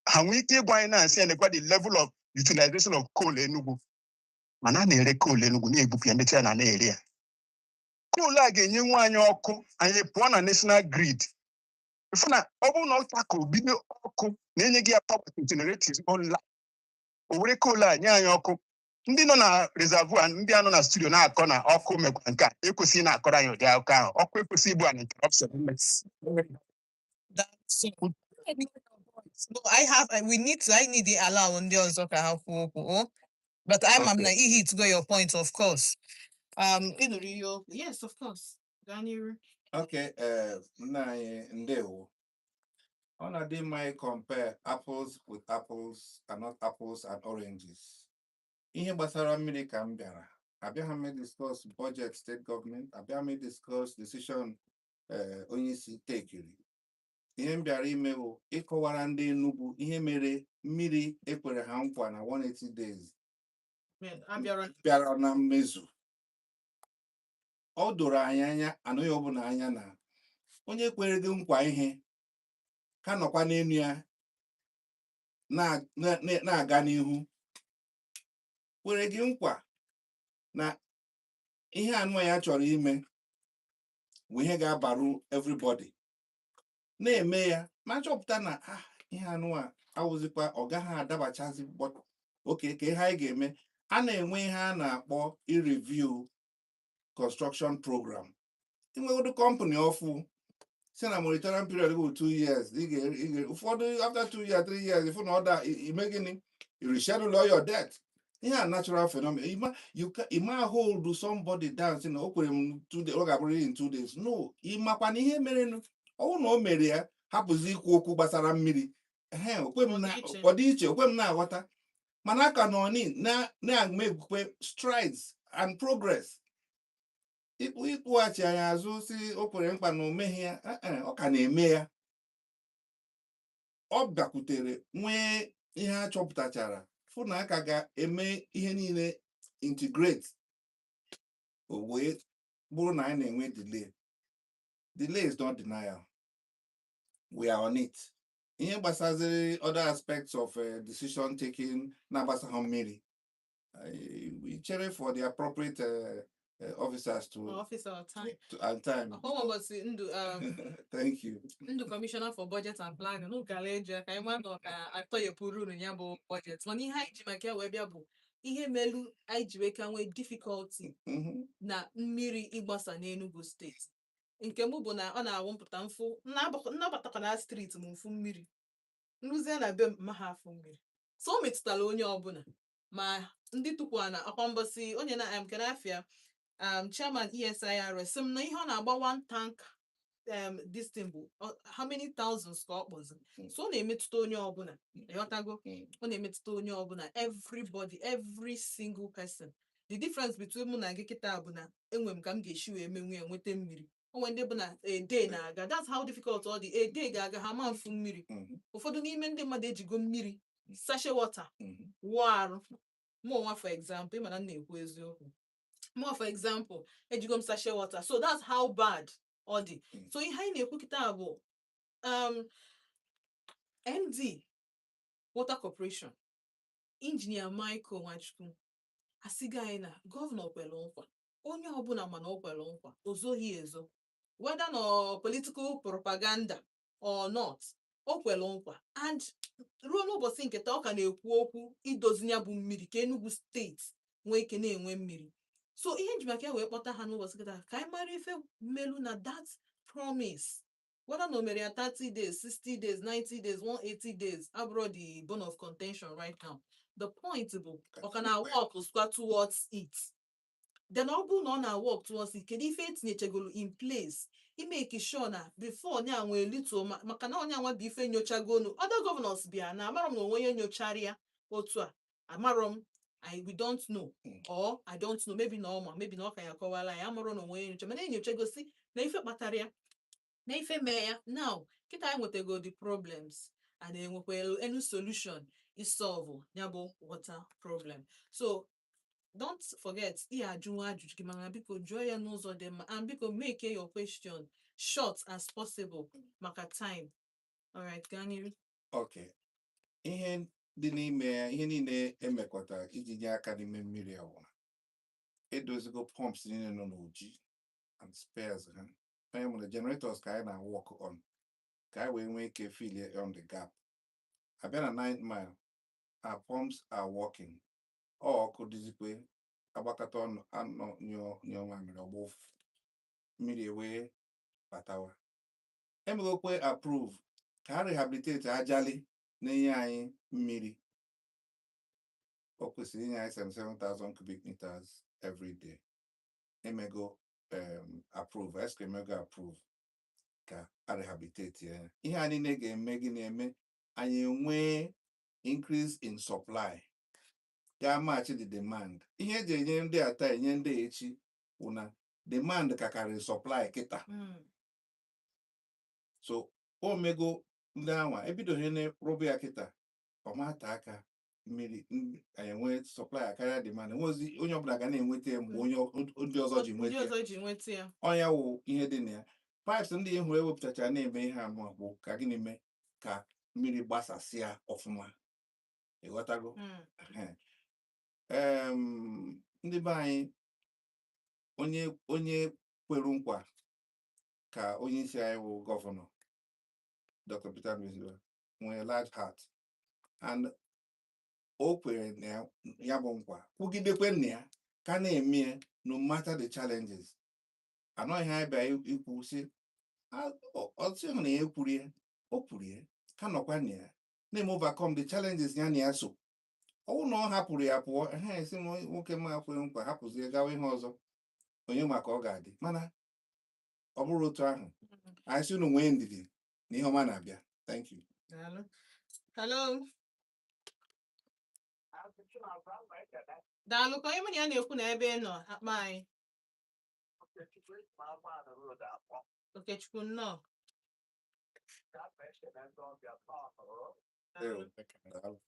D: Ha nwee ike ịgwa anyị na-asị ya nekwa the level of utilization of coal Enugu, mana a na-ere coal Enugu, na-ebupụ ya, ndị China na-ere ya. Coal a ga-enye nwa anyị ọkụ, anyị pụọ na national grid. Ịfụ na ọ bụrụ na ọ takụrụ bido ọkụ na-enye gị ya power to generate his own light, o were coal a nye anyị ọkụ. Ndị nọ na reservoir, ndị a nọ na studio na-akọ na ọkụ mekwa nke a, ekwesịghị na-akọrọ anyị ụdị akụkọ ahụ. Ọkụ ekwesịghị ịbụ an interruption.
A: That's so. No, I have, we need to, I need to allow ndị ọzọ ka ha kwuo okwu, oh. But I'm na hit go your point, of course. Ị nụrụ ihe okwu? Yes, of course. Gaa n'iru.
B: Okay, nna anyị, ndewo. Ọ na-adị mma ị compare apples with apples and not apples and oranges. Ihe gbasara mmiri ka m bịara. Abịaghị m discuss budget state government, abịaghị m discuss decision onye isi tekiri. Ihe m bịara ime bụ ịkọwara ndị Enugu ihe mere mmiri ekwere ha nkwa na 180 days
A: Abịara
B: bịara na mmezu. Ọ doro anyị anya, anụghị ọbụla anya, na onye kwere gị nkwa ihe ka nọkwa n'elu ya na-aga n'ihu kwere gị nkwa na ihe anụ ya chọrọ ime bụ ihe ga-abaru everybody, na-eme ya, ma chọpụta na ah, ihe anụ a awụzikwa, ọ gaghị adabachazi. But oke ka ihe anyị ga-eme, a na-enwe ihe a na-akpọ i-review construction program. Inwegodo company ọfụ si na monitoring period bụ 2 years, ị ga ụfọdụ after 2 years, 3 years, ịfụ na ọ da, ime gịnị? You reschedule all your debt. Ihe a natural phenomenon. Ịma hold somebody down si na o kwere m 2 days, ọ ga-abụrịrị in 2 days. No, ịmakwa na ihe merenụ, ọ bụrụ na o mere ya, hapụzi ikwu okwu gbasara mmiri. Ehe, okwe m na
A: Ọ dị iche.
B: Ọ dị iche, okwe m na-aghọta, mana aka nọ na na-emekwe strides. And progress. Ịkpụghachi anyị azụ si o kwere mkpa na o meghị ya, eh, eh, ọ ka na-eme ya. Ọ bịakwutere nwee ihe a chọpụtachara, fụ na aka ga-eme ihe niile integrate, o wee bụrụ na anyị na-enwe delay. Delay is not denial. We are on it. Ihe gbasaziri other aspects of decision taking na-agbasaghị mmiri, we chere for the appropriate officers to,
A: Officer of time.
B: to and time.
A: Ọkwa ụbọchị ndụ
B: Thank you.
A: Ndụ Commissioner for Budget and Planning n'ụkara eji ka anyị ma na ọ ka atọghepụrụ unu ya bụ budget, mana ihe anyị ji maka ya wee bịa bụ ihe melu anyị ji wee ka nwee difficulty na mmiri ịgbasa n'Enugu Steeti. Nke mụ bụ na ọ na-awụ mpụta mfụ nnabatakwa na street m mfu mmiri nrụzie na be m ma ha afụ mmiri, so o metụtara onye ọbụla, ma ndị tukwa na akwa mbọsị onye na kenafia chairman ESIRS sị m na ihe ọ na-agba one tank, this thing bụ how many thousands ka ọ kpọzi. So ọ na-emetụta onye ọbụla, ịghọtago? Ọ na-emetụta onye ọbụla, everybody, every single person. The difference between mụ na gị kịta bụ na enwe m ka m ga-esi wee menwu ya nweta mmiri, onwe ndị bụ na a day na-aga. That's how difficult ọ dị. A day ga-aga, ha ma mfu mmiri. Ụfọdụ n'ime ndị mmadụ ejigo mmiri sachet water wụọ arụ. Mụ onwa, for example, ịma na m na-ekwu eziokwu, mụ for example ejigo m sachet water, so that's how bad ọ dị. So ihe anyị na-ekwu kịta bụ MD Water Corporation, Engineer Michael Nwachukwu, asịgo anyị na gọvanọ kwere nkwa. Onye ọbụla mana o kwere nkwa, o zoghị ezo, whether na political propaganda or not, o kwere nkwa, and ruo n'ụbọchị nke taa ọ ka na-ekwu okwu idozi ya bụ mmiri ka Enugu Steeti nwee ike na-enwe mmiri. So ihe nji maka ya wee kpọta ha n'ụbọchị kịta, ka anyị mara ife melu na that promise, whether na o mere ya 30 days, 60 days, 90 days, 180 days, abụrụ the bone of contention right now. The point bụ, ọ ka na work square towards it? Then ọ bụrụ na ọ na-work towards it, kedu ife etinyechegoro in place imeke sure na before onye a nwee lituo, maka na onye anwa bụ ife nyochagonu? Other governors bịa na amarọ m na onwe onye nyochara ya otu a, amarọ m. We don't know. Or I don't know, maybe na ọma, maybe na ọ ka ya akọwala ya. Amarọ na onwe onye nyocha, mana enyochagosi na ife kpatara ya na ife mee ya. Now kịta anyị nwetago the problems and enwekwa any solution isolve ya bụ water problem. So don't forget, ihe ajụnwa ajụjụ gị, mana biko jụọ ya n'ụzọ dị mma, and biko make your question short as possible maka time. Alright, gaa n'iru.
B: Okay. Ihe dị n'ime ya, ihe niile emekọtara iji nye aka n'ime mmiri ọwụla, edozigo pumps niile nọ n'Oji and spares ha. Onye nwere generators ka anyị na-work on ka anyị wee nwee ike fill on the gap. Abịa na 9 Mile, our pumps are working. Ọ ọkụ dịzikwe agbakọta ọnụ anọ nyụọ nyụọ mamịrị, ọgba ụfụfụ mmiri ewee batawa. Emegokwe approve ka ha rehabilitate Ajali na-enye anyị mmiri. O kwesịrị inye anyị 77,000 cubic meters every day. Emego approve, ESCO emego approve ka a rehabilitate ya. Ihe a niile ga-eme gị na-eme anyị enwee increase in supply ga match the demand. Ihe eji enye ndị a taa, enye ndị a echi, bụ na demand kakarịrị supply kịta. So o mego ndị anwa ebidoghị na rụba ya kịta, ọmata aka mmiri anyị enwee supply karịa demand, enwezi onye ọbụla ga na-enweta ya mgbe onye ndị ọzọ ji
A: ndị
B: nweta ya.
A: Ọzọ ji nweta ya.
B: Ọnya wụ ihe dị na ya. Pipes ndị ị hụrụ ewepụtacha na-eme ihe ama bụ ka gịnị mee ka mmiri gbasasịa ọfụma, ịghọtago?
A: Mm.
B: Ehe. Ndị be anyị, onye kwere nkwa ka onye isi anyị wụ gọvanọ Dr. Peter Mezue nwere large heart, and o kwere na ya bụ nkwa, kwugidekwe na ya ka na-eme ya no matter the challenges. Anọghị anyị bịa ikwu sị ọ sị hụ na ya ekwuru ya, o kwuru ya, ka nọkwa na ya na-eme overcome the challenges ya na ya. So ọ bụrụ na ọ hapụrụ ya pụọ, ehe, esi m nwoke m akwụghị nkwa, hapụzie gawa ihe ọzọ, onye maka ọ ga-adị. Mana ọ bụrụ otu ahụ, anyị sị unu nwee ndidi na ihe ọma na-abịa. Thank you.
A: Daalụ. Hello. Daalụ. Ka onye mụ na ya na-ekwu na ebe ị nọ akpa anyị. Okechukwu, nnọọ. Daalụ.
B: Daalụ.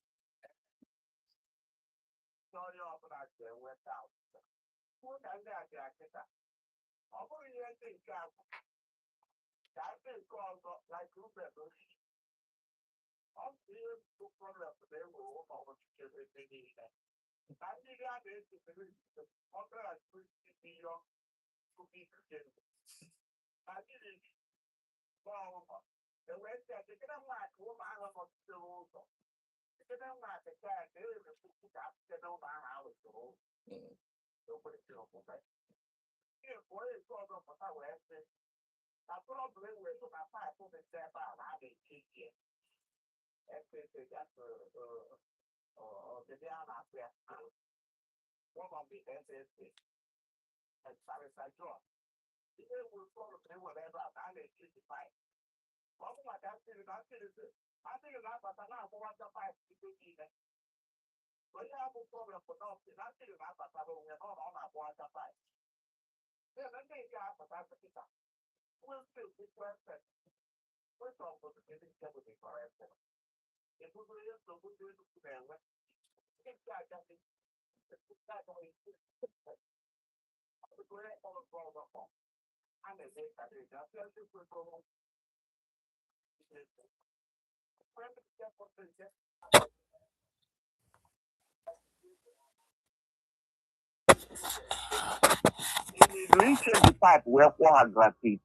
E: Ichange pipe wee kwụọ ha gratuit,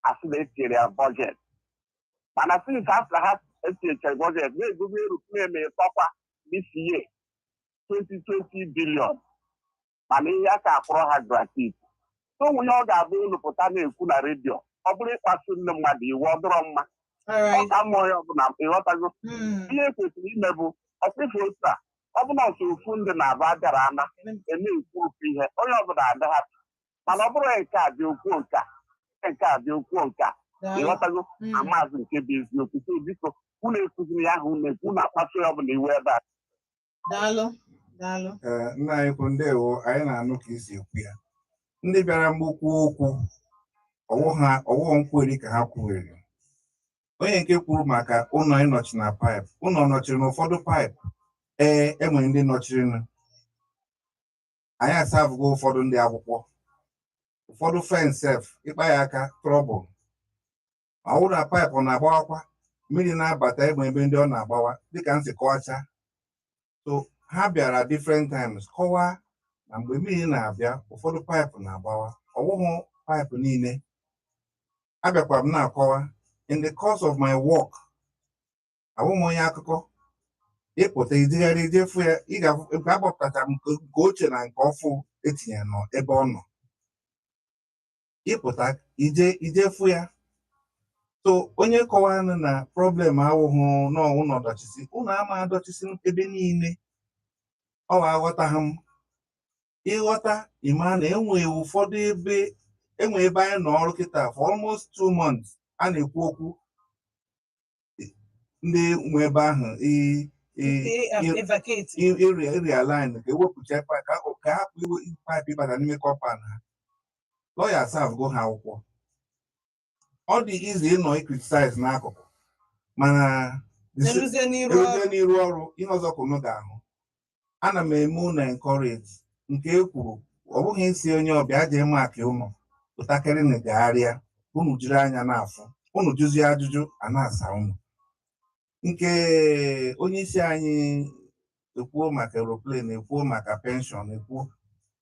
E: asị na etinyere ya budget, mana since after ha etinyechara budget na-egogo aeroplane ịtọkwa this year 2020 billion, mana ihe aka akwụrọ ha gratuit. So onwe ihe ọ ga-abụ unu pụta na-ekwu na redio, ọ bụrụ ịkpasu ndị mmadụ iwe, ọ dịrọ mma. Ọ
A: Alright.
E: ka mma onye ọbụla ịghọtago. Ihe ekwesịrị ime bụ ọkpịfụ otu a, ọ bụla ọsọ ofu ndị na-abụ abịara ana eme ekwu ofu ihe, onye ọbụla adịghị, mana ọ bụrụ nke a dị okwu nke a, nke a dị okwu nke a.
A: Daalụ.
E: Ịghọtago? Amaazị nke bụ eziokwu. So biko, unu ekuziri ya ahụ, unu ekwu na-akpasu ya ọbụla iwe ebe a.
A: Daalụ, daalụ.
B: Ee, nna anyị kwu, ndewo. Anyị na-anụ ka isi ekwu ya. Ndị bịara mgbukwu okwu ọwụ ha ọwụ nkweri ka ha kwuwere. Onye nke kwuru maka ụlọ ịnọchi na paịpụ, ụlọ nọchiri n'ụfọdụ paịpụ. Ee, enwere ndị nọchirinụ. Anyị asavụgo ụfọdụ ndị akwụkwọ, ụfọdụ fensef ịkpa ya aka trouble. Ọwụ na paịpụ na-agbawakwa, mmiri na-abata egbe ebe ndị ọ na-agbawa, dịka m si kọwacha. So ha bịara different times kọwaa na mgbe mmiri na-abịa, ụfọdụ paịpụ na-agbawa, ọwụhụ paịpụ niile. Abịakwa m na-akọwa in the course of my work, awụ m onye akụkọ ịpụta ijegharị ijefu ya, ị ga-afụ nke agbapụtacha m, nke ochie na nke ọfụ etinyere nọ ebe ọ nọ. Ịpụta ije ijefu ya. So onye kọwaranụ na problem awụhụ n'ụlọ dọchisi, ụlọ ama adọchisi ebe niile, ọ wa aghọtaghị m. Ịghọta ịma na enwe ụfọdụ ebe, enwe ebe anyị nọ ọrụ kịta for almost 2 months a na-ekwu okwu ndị nwe ebe ahụ
A: Evacate.
B: Realign ka ewepụcha pipe ka hapụ iwe pipe ịbata n'ime compound ha. Lawyer serve ha akwụkwọ. Ọ dị easy ịnọ criticize n'akụkụ, mana
A: Eruzie n'iru
B: eruzie
A: ọrụ.
B: N'iru ọrụ, ihe ọzọ ka unu ga-ahụ. Ana m eme unu encourage nke e kwuru, ọ bụghị isi onye ọbịa jee maki ụnụ pụtakịrị na gagharịa, unu jiri anya na-afụ, unu jụzie ajụjụ a na-asa unu. Nke onye isi anyị ekwuo maka aeroplane, ekwuo maka pension, ekwuo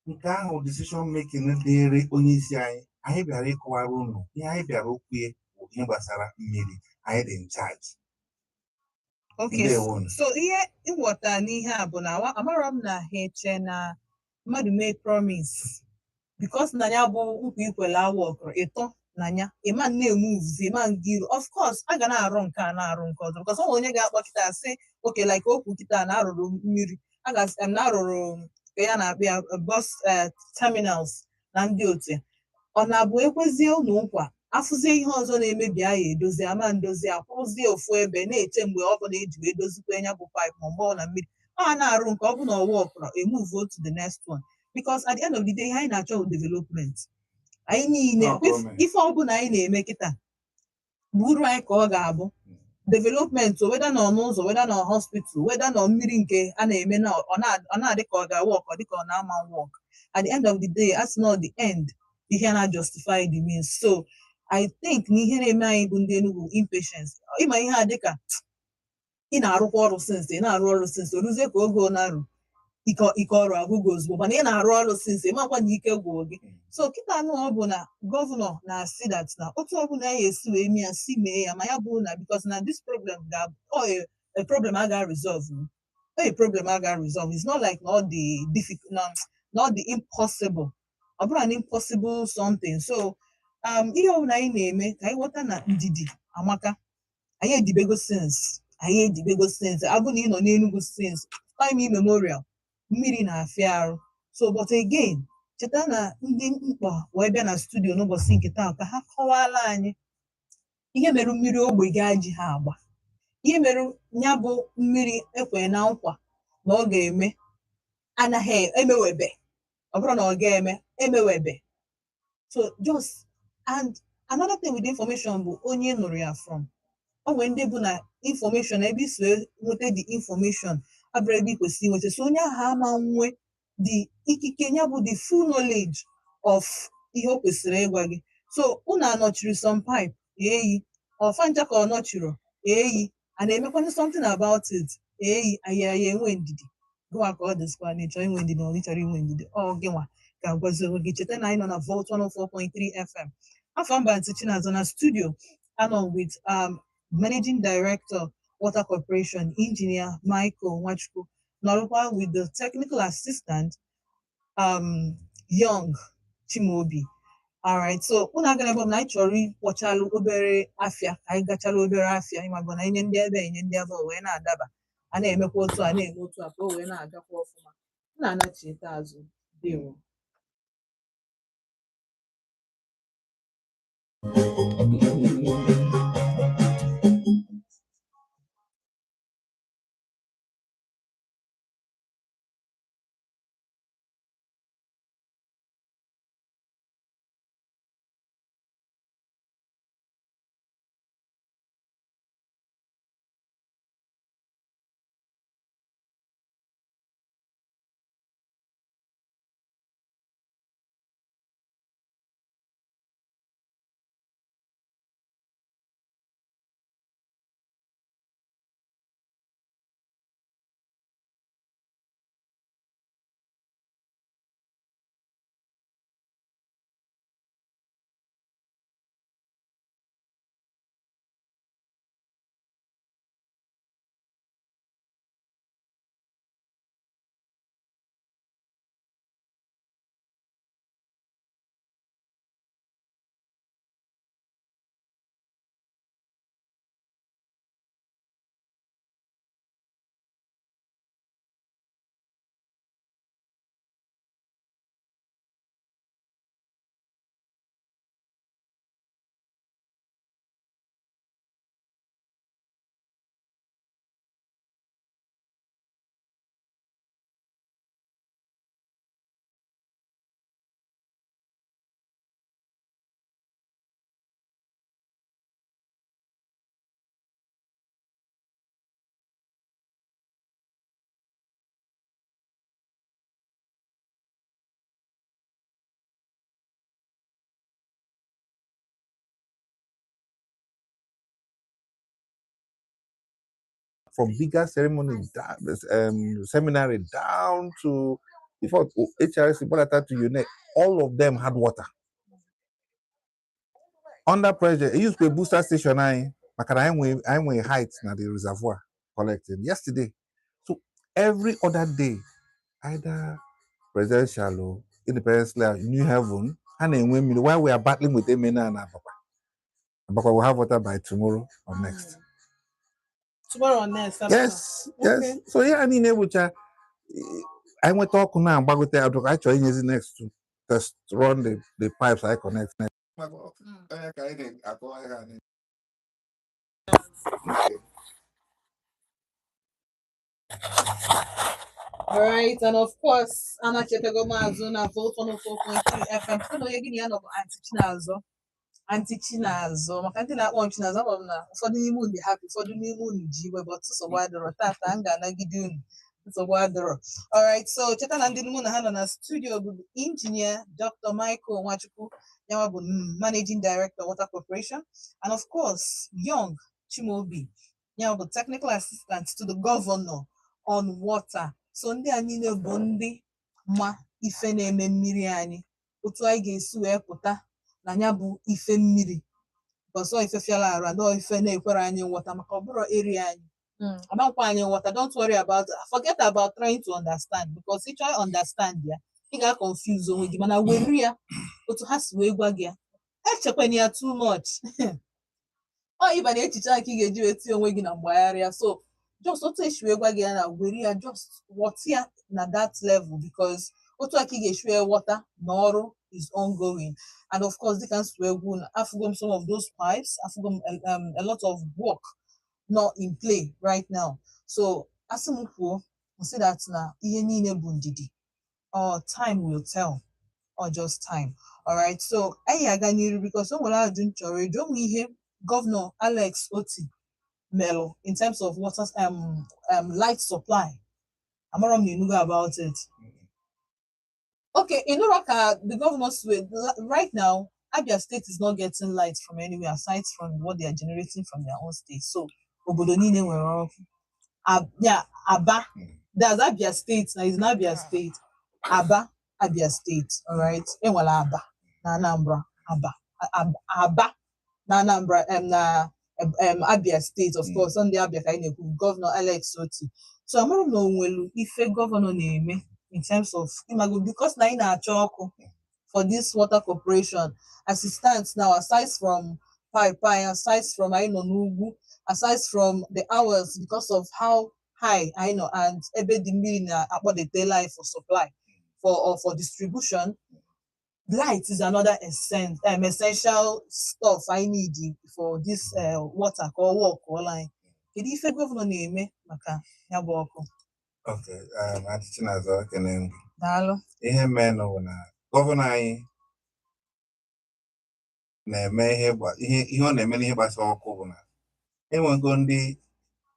B: nke ahụ, decision making dịrị onye isi anyị. Anyị bịara ịkọwara unu ihe anyị bịara okwu ya bụ ihe gbasara mmiri. Anyị dị in charge.
A: Okay.
B: Ndewonu.
A: So ihe ịghọta n'ihe a bụ na amarọ m na ha eche na mmadụ mee promise, because na ya bụ nkwa ikwele awa ọkụrụ ịtọ na ya ịma na-emuvuzi ịma nga iru. Of course, a ga na-arụ nke a, na-arụ nke ọzọ, because ọ nwere onye ga-akpọ kịta sị oke, like okwu kịta na arụrụ mmiri, a ga-asị na arụrụ ka ya na-akpọ ya bus terminals na ndị otu ya. Ọ na-abụ ekwezie unu nkwa, afụzie ihe ọzọ na-emebi, aya edozi ama ndozi, akwụrụzie ofu ebe na-eche mgbe ọ bụla eji wee dozikwa ya bụ pipe, ma mgbe ọ na mmiri. A na-arụ nke ọ bụ na ọ wọkụrụ, emove to the next one, because at the end of the day, ihe anyị na-achọ bụ development anyị niile.
B: Ọ gọọmenti.
A: Ife ọbụla anyị na-eme kịta bụ uru anyị ka ọ ga-abụ development o, whether nọ n'ụzọ, whether nọ hospital, whether nọ mmiri nke a na-eme na ọ na-adị ka ọ ga-work, ọ dị ka ọ na-ama work. At the end of the day, as not the end, ihe na justify the means. So I think na ihe na-eme anyị bụ ndị Enugu, impatience. Ịma ihe a dịka ị na-arụkwa ọrụ since, ị na-arụ ọrụ since, o ruzie ka oge ọ na-arụ ike ike ọrụ agwụgo ozugbo, mana ị na-arụ ọrụ since, ịmakwa na ike gwụ gị. So kịta anụ ọ bụ na gọvanọ na-asị that na otu ọbụla ya esi wee mee ya, si mee ya, ma ya bụ na because na this problem ga ọ a problem a ga-resolve, a problem a ga-resolve. It's not like not the difficult, not the impossible, ọ bụrụ an impossible something. So ihe ọbụla anyị na-eme, ka anyị ghọta na ndidi amaka. Anyị edibego since, anyị edibego since. Abụ na ị nọ n'Enugu since time immemorial, mmiri na-afịa arụ. So but again, cheta na ndị mkpa wee bịa na studio n'ụbọchị nke taa ka ha kọwara anyị ihe mere mmiri ogbe ga ji ha agba, ihe mere ya bụ mmiri ekwe na nkwa na ọ ga-eme anaghị emewebe, ọ bụrụ na ọ ga-eme emewebe. So just, and another thing with the information bụ onye ị nụrụ ya from. O nwere ndị bụ na information ebe isi wee nweta the information abụrụ ebe ị kwesịrị inweta, so onye ahụ ama nwe the ikike ya bụ the full knowledge of ihe o kwesịrị ịgwa gị. So unu anọchiri some pipe eyi ọfanja ka ọ nọchiri eyi a na-emekwanụ something about it eyi anyị anyị enwe ndidi gịnwa ka ọ dịzikwa na ịchọ inwe ndidi na ọ chọrọ inwe ndidi, ọ gịnwa ga-agwazi onwe gị. Cheta na anyị nọ na Volt 104.3 FM. Afọ mba ntị Chinazọ na studio anọ with Managing Director, Water Corporation, Engineer Michael Nwachukwu, nọrọkwa with the Technical Assistant, Young Chimaobi. Alright, so unu agara ebe ọ bụla, anyị chọrọ ịkpọchalụ obere afịa ka anyị gachalụ obere afịa, ịmagụ na inye ndị ebe enye ndị ebe o wee na-adaba, a na-emekwa otu a na-eme otu a ka o wee na-agakwa ọfụma. M na-anachite azụ. Dewo.
B: From bigger ceremony down, seminary down to before HRC Bolata to UNEC, all of them had water. Under pressure, it used to be a booster station. I maka na anyị nwe height na the reservoir collecting yesterday. So every other day, either presidential or Independence Layout, New Haven, ha na-enwe mmiri while we are battling with Emena and Abakpa. Abakpa will have water by tomorrow or next.
A: Tomorrow or next. Abakpa.
B: Yes.
A: Okay.
B: So yeah, anyị na-egbocha anyị nweta ọkụ na-agbagote adụka anyị chọrọ inyezi next to test run the pipes I connect next. Okay.
A: All right, and of course, anachetego m azụ na Volt 104.3 FM. Sị na onye gị na ya nọ bụ Aunty Chinazọ. Aunty Chinazọ, maka ndị na-akpọ m Chinazọ, ama m na ụfọdụ n'ime unu dị happy, ụfọdụ n'ime unu ji iwe, but nsogbu adịrọ. Tata m ga-anagide unu. Nsogbu adịrọ. All right, so cheta na ndị mụ na ha nọ na studio bụ Engineer Dr. Michael Nwachukwu, yanwa bụ Managing Director, Water Corporation, and of course, Young Chimaobi, yanwa bụ Technical Assistant to the Governor on Water. So ndị a niile bụ ndị ma ife na-eme mmiri anyị, otu anyị ga-esi wee pụta na ya bụ ife mmiri, because ọ ife fiala arụ and ọ ife na-ekwere anyị nghọta, maka ọ bụrụ area anyị amankwa anyị nghọta. Don't worry about, forget about trying to understand, because ị try understand ya, ị ga-confuse onwe gị. Mana were ya otu ha si wee gwa gị ya, echekwana ya too much. Ọ ịba na echiche a ka ị ga-eji wee tinye onwe gị na mgbagharịa. So just otu esi wee gwa gị ya na were ya, just ghọta ya na that level, because otu a ka ị ga-esi wee ghọta na ọrụ is ongoing. And of course, dịka m si wee gwa unu, afụgo m some of those pipes, afụgo m a lot of work not in play right now. So asị m kwuo, m sị that na ihe niile bụ ndidi or time will tell or just time. Alright, so anyị aga n'iru because o nwere ajụjụ m chọrọ ịjụ. O nwere ihe Governor Alex Oti melụ in terms of water, light supply. Amara m na ịnụgo about it. Okay, in order ka the governor right now, Abia State is not getting light from anywhere aside from what they are generating from their own state. So obodo niile nwere ọkụ. Yeah, Aba, that's Abia State. Now it's not Abia State. Aba, Abia State. All right. Enwere Aba na Anambra, Aba, Aba na Anambra, na Abia State, of course. Ndị Abia ka anyị na-ekwu, Governor Alex Oti. So amara m na o nwelu ife governor na-eme in terms of imago, because na anyị na-achọ ọkụ for this water corporation as it stands now, aside from pipe anyị, aside from anyị nọ n'ugwu, aside from the hours, because of how high anyị nọ and ebe dị mmiri na-akpọdetela anyị for supply for or for distribution, light is another essential stuff I need for this water ka ọ work ọla anyị. Kedu ife governor na-eme maka ya bụ ọkụ?
B: Okay, Aunty Chinazọ, ekene m gị.
A: Daalụ.
B: Ihe menụ bụ na governor anyị na-eme ihe ọ na-eme n'ihe gbasara ọkụ bụ na enwego ndị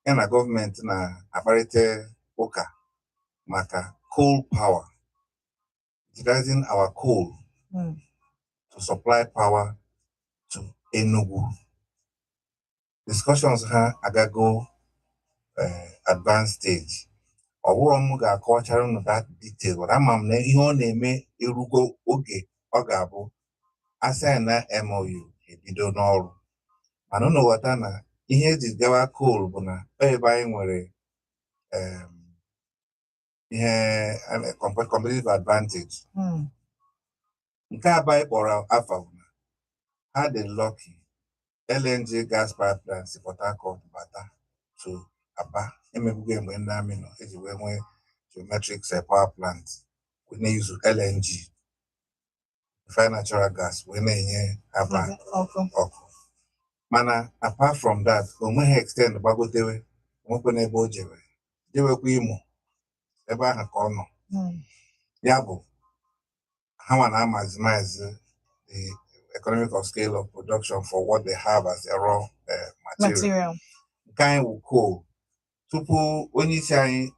B: ya na gọọmenti na-akparịta ụka maka coal power, utilizing our coal to supply power to Enugu. Discussions ha agago advanced stage. Ọ bụrụ m ga-akọwachara unu that detail, but ama m na ihe ọ na-eme erugo oge ọ ga-abụ assign na MOU ebido n'ọrụ. Mana unu ghọta na ihe eji gawa coal bụ na ọ ebe anyị nwere ihe competitive advantage. Nke abụọ anyị kpọrọ afa bụ na ha dị lucky, LNG gas pipeline si Port Harcourt bata to Aba. Emebugo mgbe ndị amị nọ eji wee nwee geometric power plant wee na-use LNG, refined natural gas, wee na-enye Aba
A: ọkụ.
B: Ọkụ. Mana apart from that, o nweghị extend gbagotewe onwekwe n'ebe o jewe jewekwa Imo, ebe ahụ ka ọ nọ. Ya bụ ha nwa na maximize the economic of scale of production for what they have as their raw material.
A: Material.
B: Nke anyị wụ coal. Tupu onye isi anyị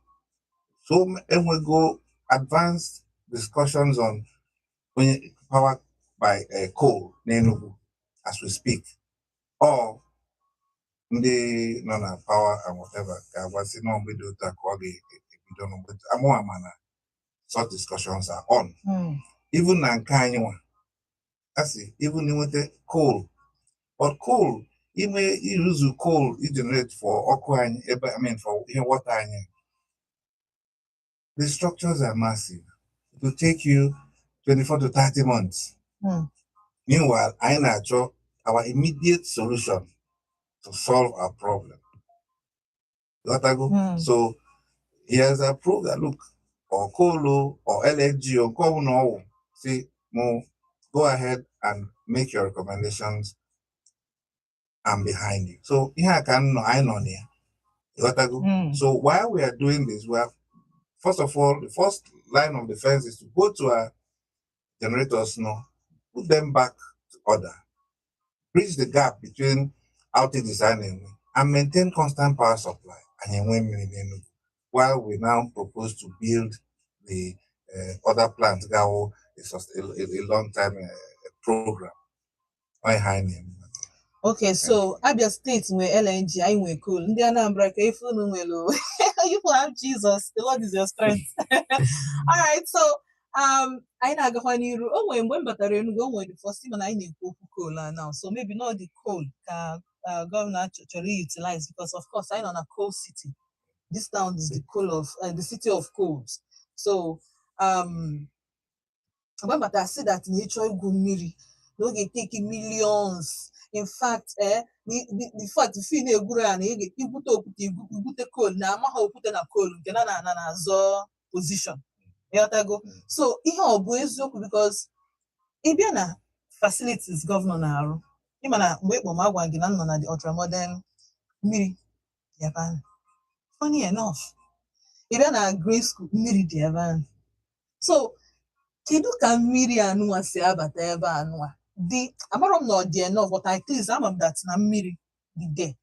B: so enwego advanced discussions on onye power by coal n'Enugu as we speak, or ndị nọ na power and whatever ga-agwasị na mgbe dị otu a ka ọ ga-ebido n'mgbe amụma, mana such discussions are on. Even na nke anyị nwa a sị even inweta coal, but coal ime use coal generate for ọkụ anyị ebe, I mean, for ihe water anyị, the structures are massive. It will take you 24 to 30 months. Meanwhile, anyị na-achọ our immediate solution to solve our problem. Ghọtago?
A: Mm.
B: So he has approved that, look, or coal or LNG or nke ọbụla ọwụ si mụ go ahead and make your recommendations, I'm behind you. So ihe a ka m nọ, anyị nọ na ya. Ịghọtago? So while we are doing this, we are first of all, the first line of defense is to go to our generators now, put them back to order, bridge the gap between outages and maintain constant power supply and enwe mmiri n'Enugu, while we now propose to build the other plants ga-awụ a long time program. Ọ ihe anyị na-eme.
A: Okay, so Abia State nwere LNG, anyị nwere coal. Ndị Anambra, ka ife unu nwere o. You people have Jesus. The Lord is your strength. All right, so anyị na-agakwa n'iru. O nwere mgbe m batara Enugu, o nwere the first time na anyị na-ekwu okwu coal a now. So maybe not the coal ka governor chọrọ utilize, because of course anyị nọ na coal city. This town is the coal of the city of coals. So mgbe m batara, see that na ịchọ igwu mmiri na ọ ga-eteki millions. In fact, the fact fi na-egwuru ya na ị igwute okwute, igwute coal na amaghị okwute na coal nke na na na-azọ position. Ịghọtago? So ihe ọ bụ eziokwu, because ị bịa na facilities governor na-arụ, ịma na mgbe ịkpọ m, agwa gị na m nọ na the ultramodern, mmiri dị ebe ahụ. Funny enough, ị bịa na green school, mmiri dị ebe ahụ. So kedu ka mmiri anụnwa si abata ebe anụnwa dị? Amarọ m na ọ dị enough, but at least ama m that na mmiri dị there.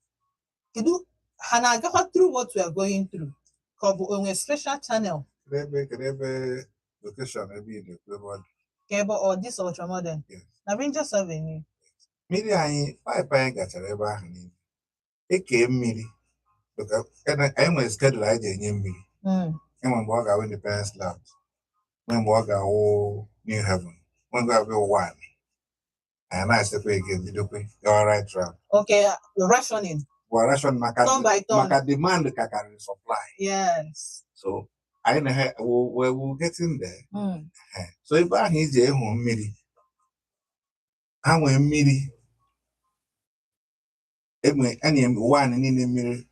A: Kedu ha na-agakwa through what we are going through, ka ọ bụ onwe special channel?
B: Kedu ebe location ebe ị na-ekwu ebe ọ dị?
A: Ka ebe ọ this ultramodern?
B: Yes.
A: Na Rangers Avenue.
B: Mmiri anyị, pipe anyị gachara ebe ahụ niile. Ekee mmiri maka anyị nwere schedule anyị ji enye mmiri. Enwe mgbe ọ ga-awụ Independence Layout, nwee mgbe ọ ga-awụ New Haven, nwee mgbe ọ ga-awụ one. Anyị na-asịkwa ege bidokwe gawa right round.
A: Okay, rationing.
B: Bụ ration maka
A: Turn by turn.
B: Maka demand ka karịrị supply. So anyị na ha we getting there. So ebe ahụ iji ịhụ mmiri, ha nwee mmiri, enwe anyị ụwa anyị niile mmiri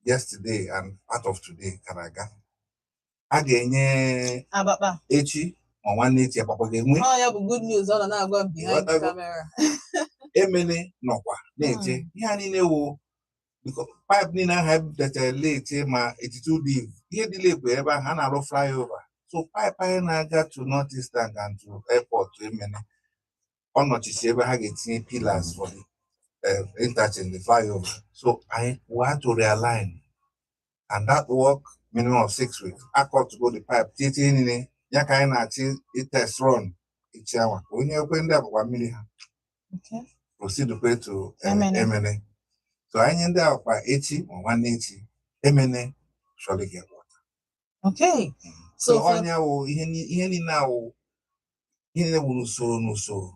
B: yesterday and part of today kara aga. A ga-enye
A: Abakpa.
B: echi ma nwanne echi, Abakpa ga-enwe.
A: Ọ ya bụ good news ọ nọ na-agwa m behind the
B: Ịghọtago?
A: camera.
B: Emene nọkwa na-eche. Ihe a niile wụ pipe niile ahụ ebutachara late, ma 82 div ihe dị lekwe ebe ahụ ha na-arụ flyover. So pipe anyị na-aga to North Eastern and to airport to Emene, ọ nọchisi ebe ha ga-etinye pillars for the interchange, the flyover. So anyị, we had to realign, and that work, minimum of 6 weeks akọ to go the pipe tietie niile ya ka anyị na-achị test run echi awa ka onye ekwe ndị agbakwa mmiri ha proceed kwe to
A: Emene.
B: Emene. So anyị ndị akwa echi ma nwanne echi, Emene surely get water.
A: So
B: So ọnya wụ ihe niile awụ, ihe niile wụ n'usoro n'usoro.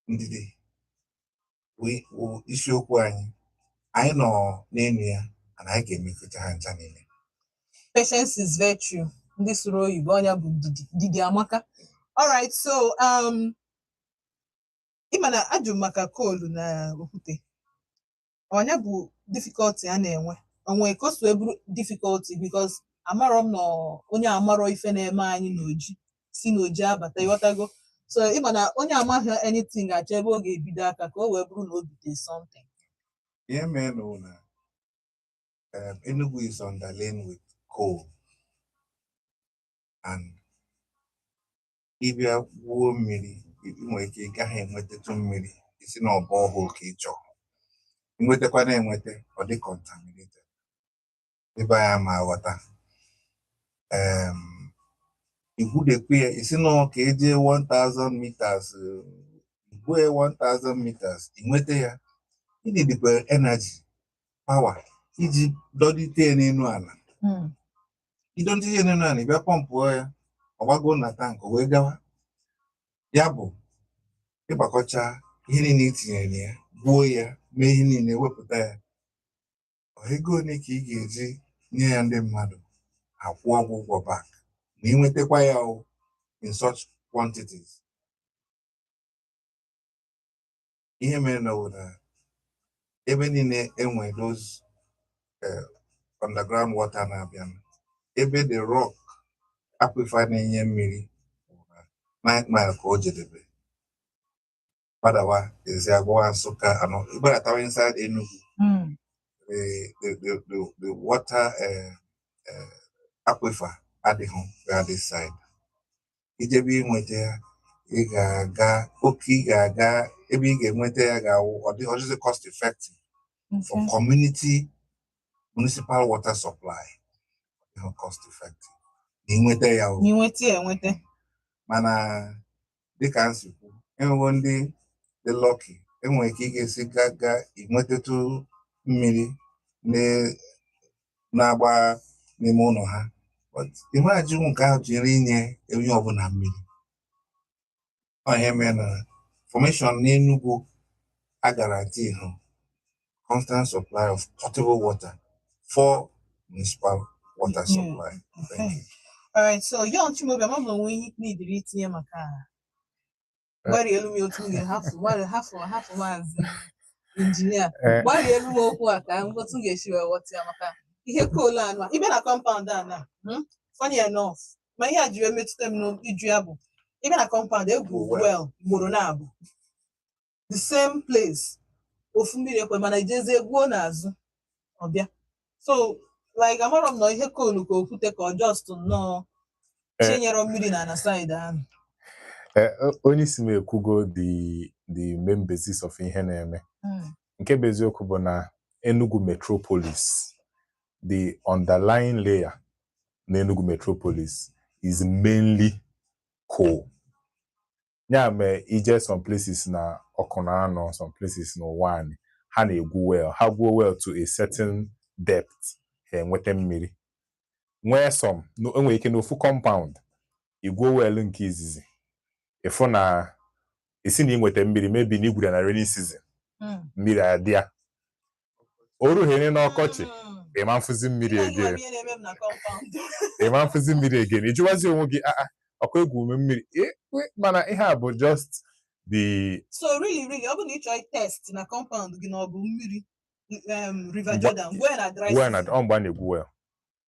B: Ndidi wụ isiokwu anyị. Anyị nọ n'elu ya and anyị ga-emekọta ha ncha niile.
A: Patience is virtue. Ndị sụrụ oyibo, ọnya bụ ndidi. Ndidi amaka. Alright, so ịma na ajụ maka coal na okwute, ọnya bụ difficulty a na-enwe, onwe ka o si wee bụrụ difficulty, because amarọ m na onye amarọ ife na-eme anyị n'oji si n'oji abata. Ịghọtago? So ịma na onye amaghị anything ga-achọ ebe ọ ga-ebido aka ka o wee bụrụ na o bute something.
B: Ihe mere na wụ na Enugu is underlain with coal, and ịbịa gwuo mmiri, ị nwere ike ị gaghị enwetatụ mmiri isi na ọba ọhụụ ka ị chọrọ nwetakwa, na-enweta ọ dị contaminated. Ebe anyị ma aghọta, igwudekwe ya isi na ka eje 1000 meters, igwue 1000 meters inweta ya, ịnidikwa energy power iji dọlite ya n'elu ala. Idolite ya n'elu ala, ị bịa pọmpụọ ya, ọ gbago na tank wee gawa. Ya bụ ịgbakọcha ihe niile i tinyere na ya, gwuo ya, mee ihe niile, wepụta ya, ọ ego ole ka ị ga-eji nye ya ndị mmadụ akwụọ gị ụgwọ back ma ị nwetakwa ya o in such quantities? Ihe mere na wụ na ebe niile enwe those underground water na-abịa, ebe the rock aquifer na-enye mmiri bụ na Ninth Mile ka o jedebe, gbadawa Eziagụwa, Nsụka anọ, ịgbadatawa inside Enugu. the water aquifer adịghị where this side. Ijebe inweta ya, ị ga-aga oke, ị ga-aga ebe ị ga-enweta ya ga-awụ ọ dị ọdịzi cost effective for community municipal water supply. Ọ dịghị cost effective na ịnweta ya o.
A: Na ịnweta ya enweta.
B: Mana dịka m si kwu, enwego ndị dị lucky, enwere ike ị ga-esi ga inwetatụ mmiri na-agba n'ime ụlọ ha, but ịmajinwu nke ahụ jiri inye onye ọbụla mmiri. Ọ ihe mere na formation n'Enugu a guarantee hụ constant supply of potable water for municipal water supply. Thank you.
A: All right, so Young Chimaobi, ama m na onwe ihe n'idiri itinye maka gbarie elu m otu m ga-ahafụ hafụ hafụ maazị injinia gbarie elu m okwu a ka m otu m ga-esi wee ghọta ya maka ihe coal anụ a ịbịa na compound a na funny enough, ma ihe a ji wee metụta m n'iju ya bụ ịbịa na compound egwu well ugboro na-abụ the same place ofu mmiri ekwe, mana ijezie gwuo n'azụ ọbịa. So like amarọ m na ihe coal ka okwute ka ọ just nnọọ chinyere mmiri na na side ahụ.
C: Onye isi m ekwugo the main basis of ihe na-eme. Nke bụ eziokwu bụ na Enugu Metropolis, the underlying layer na Enugu Metropolis is mainly coal. Ya mee ije some places na ọkụ na anọ, some places na ụwa anyị, ha na-egwu well, ha gwuo well to a certain depth, ha enweta mmiri. Nwee some enwere ike n'ofu compound igwuo well nke izizi, ịfụ na esi na inweta mmiri, maybe na igwuru ya na rainy season, mmiri adị ya o rughene n'ọkọchị, ịma mfụzi mmiri
A: Ihe
C: again.
A: ihe na-eme m na compound.
C: Ịma mfụzi mmiri again, ị jụwazi onwe gị, aa, ọkwa egwu ume mmiri. Mana ihe a bụ just the
A: So really, really, ọ bụ na ị chọọ test na compound gị na ọ bụ mmiri River Jordan, gwuo ya na dry
C: well na
A: season.
C: Ọ mgbe a na-egwu well.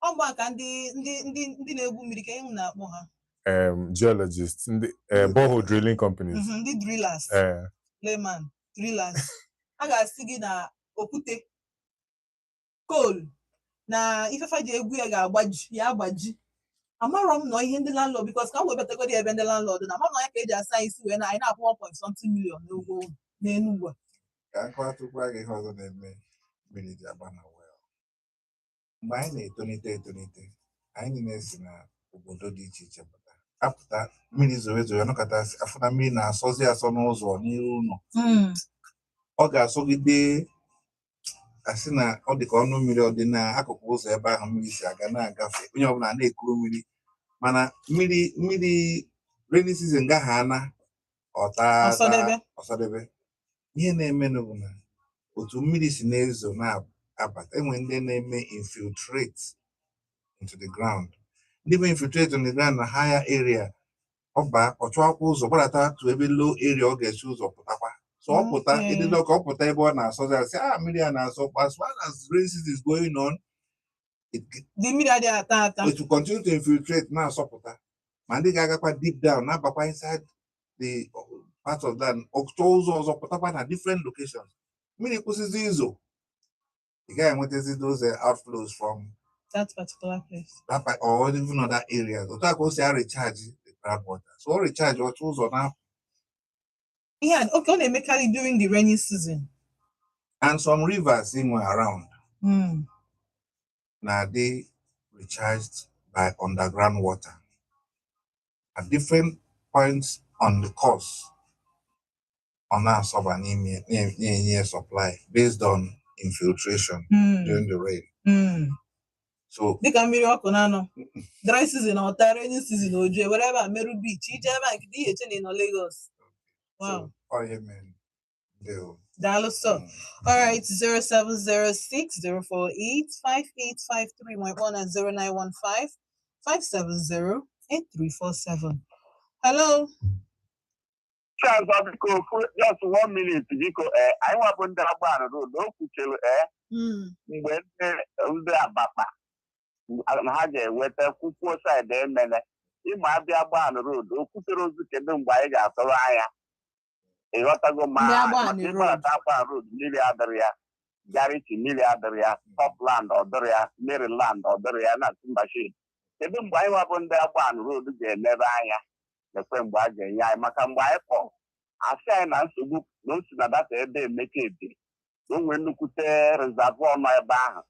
A: Ọ mgbe a ka ndị na-egwu mmiri ka ihe m na-akpọ ha.
C: Geologists, ndị borehole drilling companies.
A: Ndị drillers, layman drillers, a ga-asị gị na okwute coal na ifefa ji egwu ya ga-agbaji ya agbaji. Amarọ m nọ ihe ndị landlord, because ka m webatagodi ebe ndị landlord na ama m na ya ka eji asa isi wee na anyị na-akwụ 1 point something million n'ụgwọ ụlọ n'Enugwu a.
B: Ka m kọwatụkwa gị ihe ọzọ na-eme mmiri ji agba na well. Mgbe anyị na-etonite etonite, anyị niile si na obodo dị iche iche pụta. Apụta mmiri zoro ezo, nọkọta afụ na mmiri na-asọzi asọ n'ụzọ n'iru ụlọ. Ọ ga-asọgide asị na ọ dị ka ọnụ mmiri ọ dị n'akụkụ ụzọ ebe ahụ mmiri si aga na-agafe, onye ọbụla na-ekuru mmiri, mana mmiri rainy season gaghị ana ọta
A: Ọsọdebe.
B: Ọsọdebe. Ihe na-emenụ bụ na otu mmiri si na-ezo na-abata, enwe ndị na-eme infiltrate into the ground. Ndị bụ infiltrate on the ground na higher area, ọ baa ọ chụọkwa ụzọ gbadata to ebe low area ọ ga-esi ụzọ pụtakwa. So ọ pụta ịdịla ka ọ pụta ebe ọ na-asọzi, asị a mmiri a na-asọ. As far as rain season is going on, it,
A: Dị mmiri adịghị ata ata.
B: it will continue to infiltrate na-asọpụta, ma ndị ga-agakwa deep down na-abakwa inside the part of land, ọchọ ụzọ ọzọ pụtakwa na different locations. Mmiri kwụsịzi izo, ị gaghị enwetazi those outflows from
A: that particular place.
B: That part or even other areas. Otu a ka o si a recharge the groundwater. So ọ recharge, ọchọ ụzọ na
A: Ihe a okay, ọ na-emekarị during the rainy season.
B: And some rivers inwe around na-adị recharged by underground water at different points on the course. Ọ na-asọba n'ime na-enye supply based on infiltration during the rain. So
A: Dịka mmiri ọkụ na-anọ dry season, ọta rainy season oju were ebe a meru beach ije ebe a nkịtị ihe eche na ị nọ Lagos. Wow.
B: So ọ ihe mere ndị
A: Daalụ sọ. All right, 0706 048 5853 my one and 0915 570 8347. Hello.
E: Charles, biko, just one minute, biko. Anyị nwabụ ndị Agbani Road, o kwuchere mgbe ndị Abakpa na ha ga-eweta kwukwuo side emene ịma abịa Agbani Road, o kwutere ozu kedu mgbe anyị ga-atụrụ anya, ịghọtago? Ma
A: Ndị Agbani
E: maka
A: Road.
E: ịgbarata Agbani Road, mmiri adịrị ya. Gariki mmiri adịrị ya, Topland ọ dịrị ya, Maryland ọ dịrị ya na Timbershade. Kedu mgbe anyị nwabụ ndị Agbani Road ga-enebe anya lekwe mgbe a ga-enye anyị? Maka mgbe anyị kpọrọ, asị anyị na nsogbu na o si na data ebe Emeka ebiri na o nwee nnukwute reservoir nọ ebe ahụ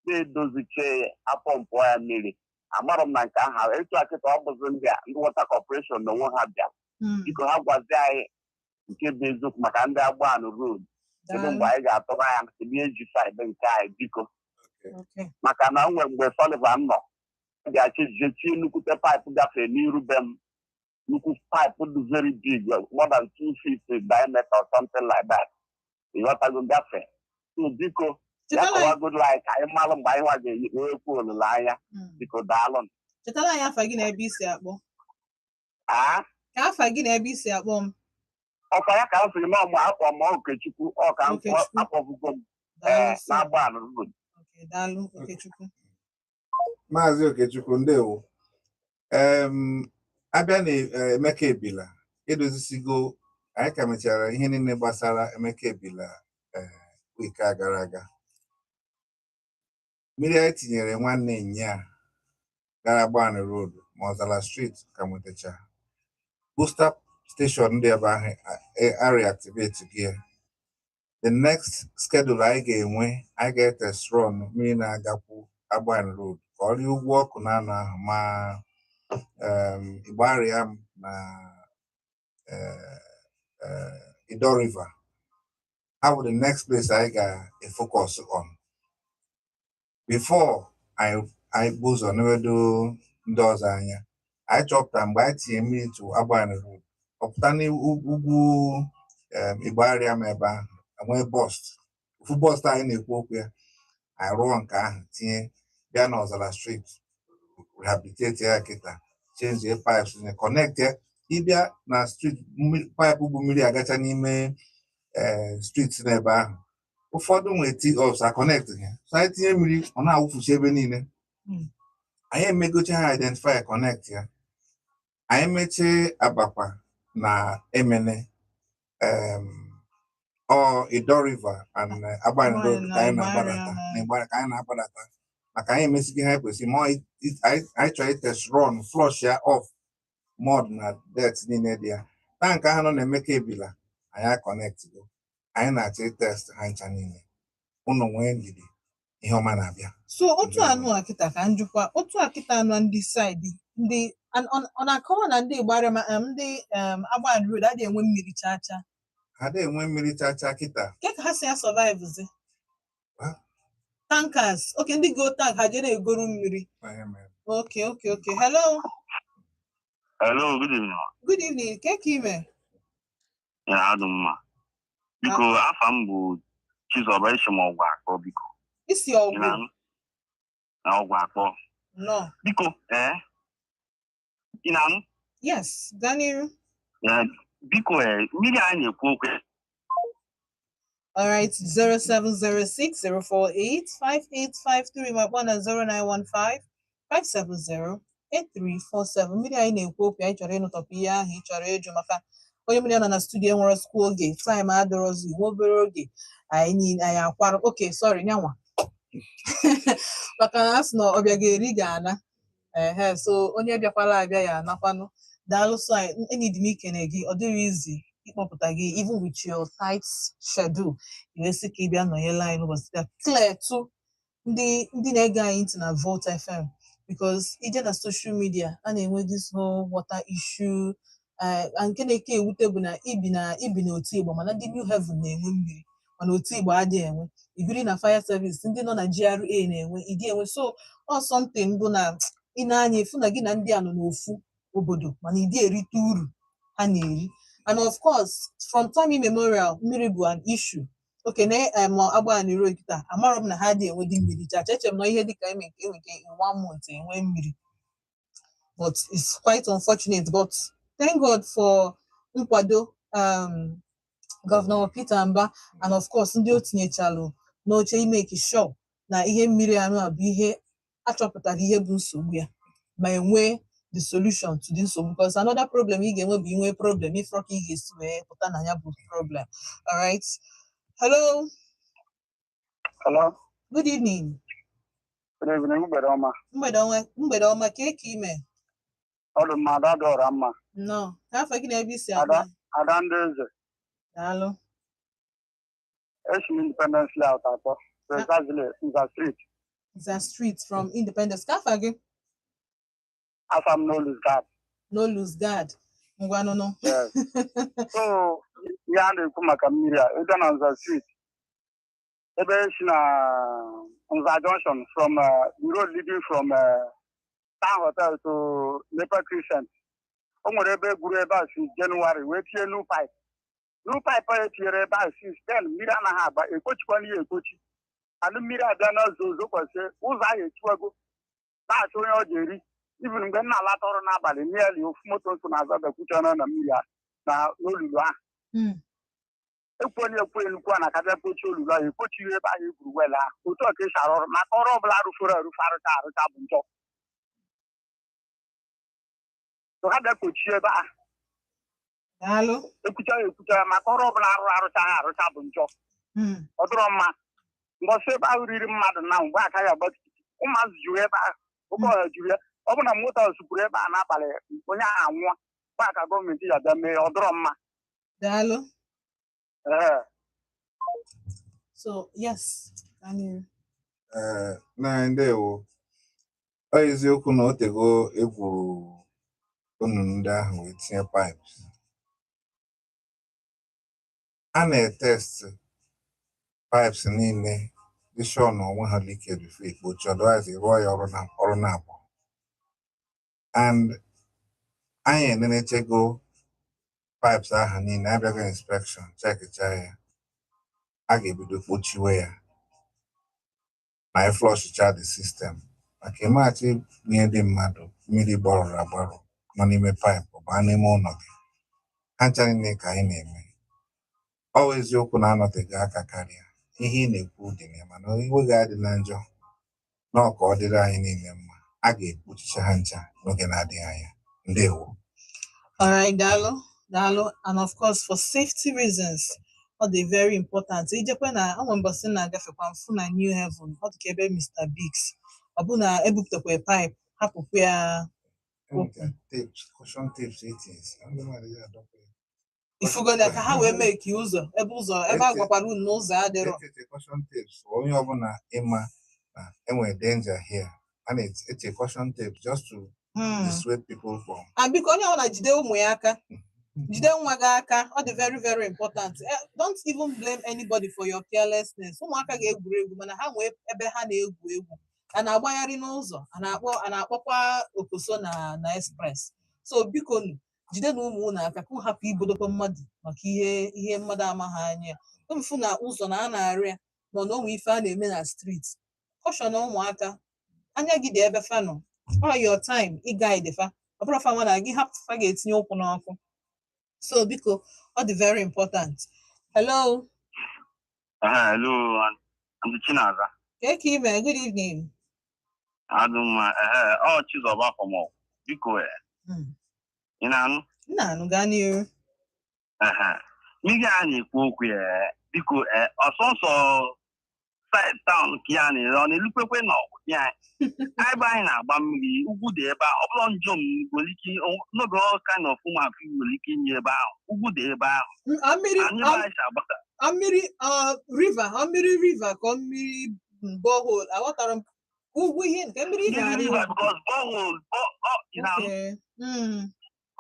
E: na-edoziche apọmpụ ya mmiri. Amarọ m na nke ahụ etu a kịta ọ bụzi ndị a ndị Water Corporation na onwe ha bịa. Biko, ha gwazie anyị nke bụ eziokwu maka ndị Agbani Road. Kedu mgbe anyị ga-atụrụ anya? Kedu ihe eji side nke anyị, biko? Maka na o nwere mgbe Sullivan nọ bịa chie nnukwute pipe gafee n'iru be m, nnukwu pipe dị very big, more than 2 feet in diameter or something like that, ịghọtago, gafee. So biko, ya
A: Chetala anyị
E: kọwagodo anyị ka anyị malụ mgbe anyị nwa ga-enwekwu olileanya. Biko, daalụ.
A: Chetala anyị afa gị na ebe isi akpọ.
E: Aa.
A: Ka afa gị na ebe isi akpọ m.
E: Ọkwa ya ka m sịrị na ọmụ akpọ m Okechukwu, ọ ka m
A: Okechukwu.
E: Akpọbugo m ee
A: Daalụ sir.
E: Na-Agbani Road.
A: Okay, daalụ, Okechukwu.
B: Maazị Okechukwu, ndewo. Abịa na Emeka Ebila, edozisigo. Anyị ka mechara ihe niile gbasara Emeka Ebila week a gara aga. Mmiri anyị tinyere nwanne nya gara Agbani Road ma Ọzala Street ka nwetacha booster station dị ebe ahụ a reactivate gị ya. The next schedule anyị ga-enwe, anyị ga-etest run mmiri na-agakwu Agbani Road ka ọ rịa ugwu ọkụ na anọ ahụ ma Igbariam na Ido River. Ha bụ the next place anyị ga-efocus on before anyị bụ ụzọ newedo ndị ọzọ anya. Anyị chọpụtara mgbe anyị tinye mmiri to Agbani Road, ọpụta n'ugwu Igbariam ebe ahụ enwee burst, ofu burst anyị na-ekwu okwu ya. Anyị rụọ nke ahụ, tinye bịa n'Ọzara Street, rehabilitate ya kịta, change pipes, connect ya. Ịbịa na street, pipe bụ mmiri agacha n'ime ee street n'ebe ahụ. Ụfọdụ nwee tee-offs a connect ha, so anyị tinye mmiri, ọ na-awụfuchi ebe niile. Anyị emegocha ha, identify, connect ya. Anyị mechie Abakpa na Emene, ọ Ido River and Agbani Road ka anyị na-agbadata na Igbariam ka anyị na-agbadata, maka anyị emesighị ha ekwesị ma anyị chọrọ itest run, flush ya off mud na dirt niile dị ya. Tank ahụ nọ na Emeka Ebila, anyị aconnect go, anyị na-achọ itest ha ncha niile. Ụnụ nwee ndidi, ihe ọma na-abịa.
A: So otu anụ a kịta ka njikwa otu a kịta anụ ndị side ndị ọ na-akọwa na ndị Igbariam ndị Agbani Road adịghị enwe mmiri chaa chaa?
B: Ha dị enwe mmiri chacha kịta.
A: Ke ka ha si ya survive zi?
B: Well.
A: Tankers, okay, ndị go tank ha jere egoro mmiri.
B: Ihe mere.
A: Okay, hello.
F: Hello, good evening.
A: Good evening. Ke ka ime?
F: Ya adụ mma. Biko, afa m bụ Chizọba Ishim ọgwụ akpọ, biko.
A: Isi
F: Ị
A: ọgwụ?
F: na-anụ? Na ọgwụ akpọ.
A: Nọ.
F: Biko, ee. Ị na-anụ?
A: Yes, gaa n'iru.
F: Ee, biko, ee, mmiri anyị na-ekwu okwu.
A: All right, 0706 048 5853, ma kpọọ na 0915 570 8347. Mmiri anyị na-ekwu okwu, anyị chọrọ ịnụtọpụ ihe ahụ ị chọrọ ịjụ, maka onye mmiri nọ na studio nwere skwu oge, time adịrọzi, nwa obere oge anyị niile anyị akwara. Okay, sorry, nyanwa, maka na a sị na ọbịa ga-eri ga-ana ehe, so onye bịakwala abịa ya anakwanụ. Daalụ. So anyị enyi dị m ikene gị. Ọ dịrị izi ịkpọpụta gị even with your tight schedule, i wee sị ka ị bịa nọnyere anyị n'ụbọchị taa, clear to ndị na-ege anyị ntị na Volt FM, because ije na social media a na-enwe this whole water issue, nke na-eke ewute bụ na ibi na otu Igbo, mana ndị New Haven na-enwe mmiri, mana otu Igbo adịghị enwe. Ibiri na fire service, ndị nọ na GRA na-enwe, ịdị enwe. So ọ something bụ na ị na-anya efu na gị na ndị a nọ n'ofu obodo, mana ịdị erite uru ha na-eri. And of course, from time immemorial, mmiri bụ an issue. Okay, na Agbani Road kịta, amarọ m na ha dị enwe dị mmiri chacha. Eche m na ihe dịka eme nke enwe nke in one month enwe mmiri, but it's quite unfortunate. But thank God for nkwado Governor Peter Mba and of course ndị o tinyechalụ n'oche imeki sure na ihe mmiri anụ a bụ ihe achọpụtara ihe bụ nsogbu ya, ma enwee the solution to the nsogbu, because another problem ị ga-enwe bụ inwe problem ifrọ ka ị ga-esi wee pụta na ya bụ problem. Alright, hello.
E: Hello,
A: Good evening.
E: Good evening, mgbede ọma.
A: Mgbede ọma, mgbede ọma, ka eke ime?
E: Ọ dị mma, Ada dị ọra mma.
A: Nnọọ. Ka afọ gị na ebe isi
E: Ada,
A: akpa?
E: Ada ndị eze.
A: Daalụ.
E: Esi m Independence Layout atọ. Precisely, Nza Street.
A: Nza Street from Independence. Ka afa gị?
E: Asa m n'Olus Gap.
A: No lose guard. Ngwa nụnụ.
E: Yes. So, ihe a na-ekwu maka mmiri a, ịbịa na Nza Street, ebe esi na Nza Junction from the road leading from Town Hotel to Nepa Crescent. O nwere ebe gwuru ebe a since January wee tinye new pipe. New pipe a etinyere ebe a since then, mmiri anaghị agba, ekpochikwana ya ekpochi. Anụ mmiri abịa n'ụzọ ụzọ kwesị ụzọ ahụ echiwago na-achọ onye ọ ga-eri. Even mgbe m na-alata ọrụ n'abalị, nearly ofu moto nso na-azọ bịakwuchana na mmiri a na n'olulu ahụ. Ekwuonye ekwu enukwu a na-akabịa kpochie olulu ahụ, ekpochighị ebe ahụ egwuru wel ahụ. Otu a ka esi arụ ọrụ, maka ọrụ ọbụla arụfere arụfe, arụcha arụcha bụ njọ. So ha bịa kpochie ebe ahụ.
A: Daalụ.
E: Ekwucha ya ekwucha ya, maka ọrụ ọbụla arụrụ arụcha ha arụcha bụ njọ. Ọ dịrọ mma mbọsị ebe ahụ riri mmadụ na mgbe aka ya agbatikiti ụmụazị juru ebe ahụ, oke ọhịa juru ya. Ọ bụ na moto ahụ supụrụ ebe a n'abalị, onye ahụ anwụọ, mgbe aka gọọmenti ya bịa mee, ọ dịrọ mma.
A: Daalụ.
E: Ee.
A: So, yes. Anyị
B: Ee, na ndewo. Ọ eziokwu na o tego egwuru onunu ndị ahụ wee tinye pipes. A na-etest pipes niile dị sure na onwe ha leakage before ikpochi, otherwise ị rụọ ya ọrụ na ọrụ na-abụ. And anyị enenechego pipes ahụ niile, abịago inspection checkcha ya, a ga-ebido kpochiwe ya na ị flushcha the system, maka ịmaghachi ihe dị mmadụ mmiri gbarụrụ agbarụ nọ n'ime pipe baa n'ime ụlọ gị. Ha ncha niile ka anyị na-eme. Ọ bụ eziokwu na anọteghị aka karịa ihe ị na-ekwu dị na ya, mana iwe gị adị na njọ na ọ ka ọ dịrị anyị niile mma. A ga-ekpuchicha ha ncha n'oge na-adịghị anya. Ndewo.
A: All right, daalụ, daalụ. And of course, for safety reasons, ọ dị very important. Ijekwe na onwe mbọsị na-agafekwa mfu na New Haven, ọ dị ka ebe Mr. Biggs. Ọ bụ na ebupụtakwa pipe, hapụkwa ya
B: Enweta tapes, caution tapes 18 ndị mmadụ ya adọkwa ya.
A: Ifugo na ka ha wee mee ka ụzọ ebe ụzọ ebe a gwakwara unu na ụzọ adịrọ.
B: Etete caution tapes for onye ọbụla ịma na enwere danger here. A na-ete caution tapes just to dissuade people from
A: And biko, onye ọbụla jide ụmụ ya aka, jide nwa gị aka, ọ dị very very important. Don't even blame anybody for your carelessness. Ụmụaka ga-egwuri egwu, mana ha nwee ebe ha na-egwu egwu, a na-agbagharị n'ụzọ, a na-akpọ, a na-akpọkwa okoso na express. So biko nu, jide na ụmụ unu aka ka unu hapụ ibodokwa mmadụ maka ihe mmadụ amaghị anya mfu na ụzọ na a na-arụ ya, ma na onwe ife a na-eme na street. Caution ụmụaka, anya gị dị ebe fa nọ. All your time ị guide fa, ọ bụrụ fa nwa na gị hapụ, fa ga-etinye ụkwụ n'ọkụ. So biko, ọ dị very important. Hello.
F: Hello, Aunty Chinaza.
A: Ka eke ime? Good evening.
F: Adụ mma. Ọ Chizọba from Ọgwụ. Biko, ị na-anụ?
A: Nna anụ, gaa n'iru.
F: Ehe. Mmiri a na-ekwu okwu ya, biko, ọsọsọ side town ka ya na-ere, ọ na-elukwekwe n'ọgwụ ya ebe anyị na-agba mmiri. Ugwu dị ebe a, ọ bụrụ njom nwere ike n'oge all kind of ụmụafọ nwere ike inye ebe ahụ. Ugwu dị ebe ahụ.
A: A mmiri
F: anyị ebe anyị si agbata.
A: A mmiri river, a mmiri river ka ọ mmiri borehole? Aghọtara m ugwu ihe nke mmiri ị
F: mmiri
A: na-arị.
F: River, because borehole ị na-anụ?
A: Okay.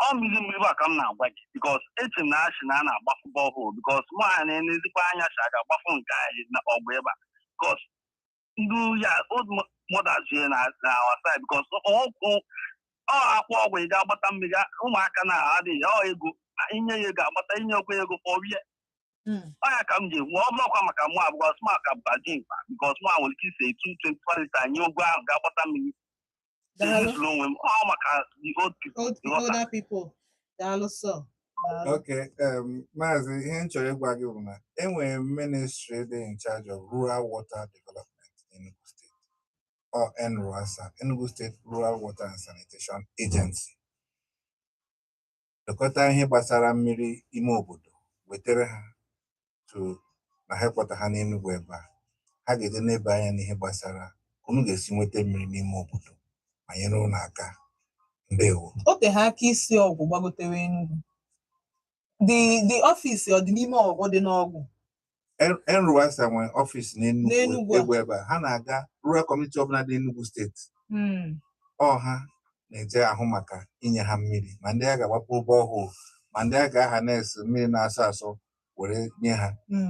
F: Ọ mmiri river ka m na-agwa gị, because eche m na achị na a na-agbafu borehole, because mụ anyị na-enezikwa anya chi a ga-agbafu nke anyị na ọgwụ ebe a, because ndị ya old mothers here na our side, because ọ akwa ọgwụ ị ga-agbata mmiri, ụmụaka na-adịghị ọ ego inye ya ego agbata, inye okwe ego for where? Ọ ya ka m ji ekwu, ọ bụrụkwa maka mụ a, because mụ ka baji mkpa, because mụ a nwere ike ise 225 lita nye ụgwọ ahụ ga-agbata mmiri.
A: Daalụ.
F: Ezuru onwe m, ọ maka the old people. Ịghọta?
A: Older people. Daalụ sọ. Daalụ.
B: Okay, Maazị, ihe m chọrọ ịgwa gị bụ na enwere ministry dị in charge of rural water development in Enugu State, or NRUASA, Enugu State Rural Water and Sanitation Agency. Lekọta ihe gbasara mmiri ime obodo, wetara ha to na headquarter ha n'Enugu ebe a. Ha ga-eje n'ebe anya n'ihe gbasara ka unu ga-esi nweta mmiri n'ime obodo ma nyere unu aka. Ndewo.
A: O te ha aka isi ọgwụ gbagotere Enugu. The office ọ dị n'ime ọgwụ dị n'ọgwụ.
B: NRUWASA nwere ọfịs
A: N'Enugu
B: n'Enugu
A: a.
B: egwu ebe a ha na-aga rural community ọbụla dị n'Enugu steeti. Ọha na-eje ahụ maka inye ha mmiri, ma ndị a ga-agbapụ borehole, ma ndị a ga-aha na-esi mmiri na-asọ asọ were nye ha.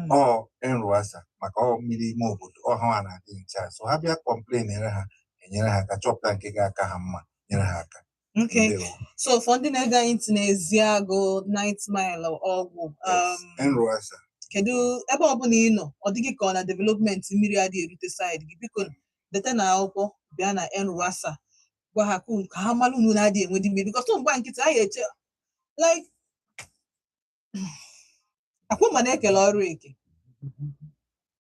B: Ọ NRUWASA maka ọ mmiri ime obodo ọha ha na-adị ncha, so ha bịa complain nyere ha, enyere ha aka chọpụta nke ga-aka ha mma, nyere ha aka.
A: Okay.
B: Ndewo.
A: So for ndị na-ege anyị ntị n'Eziagụ, Ninth Mile, ọgwụ,
B: Yes, NRUWASA.
A: Kedu ebe ọbụla ị nọ, ọ dịghị ka ọ na development mmiri adịghị erute side gị, biko dete na akwụkwọ bịa na NRUWASA, gwa ha ka ha mara unu na-adịghị enwedi mmiri, because mgba nkịtị anyị eche like akwụ ma na-ekele ọrụ eke.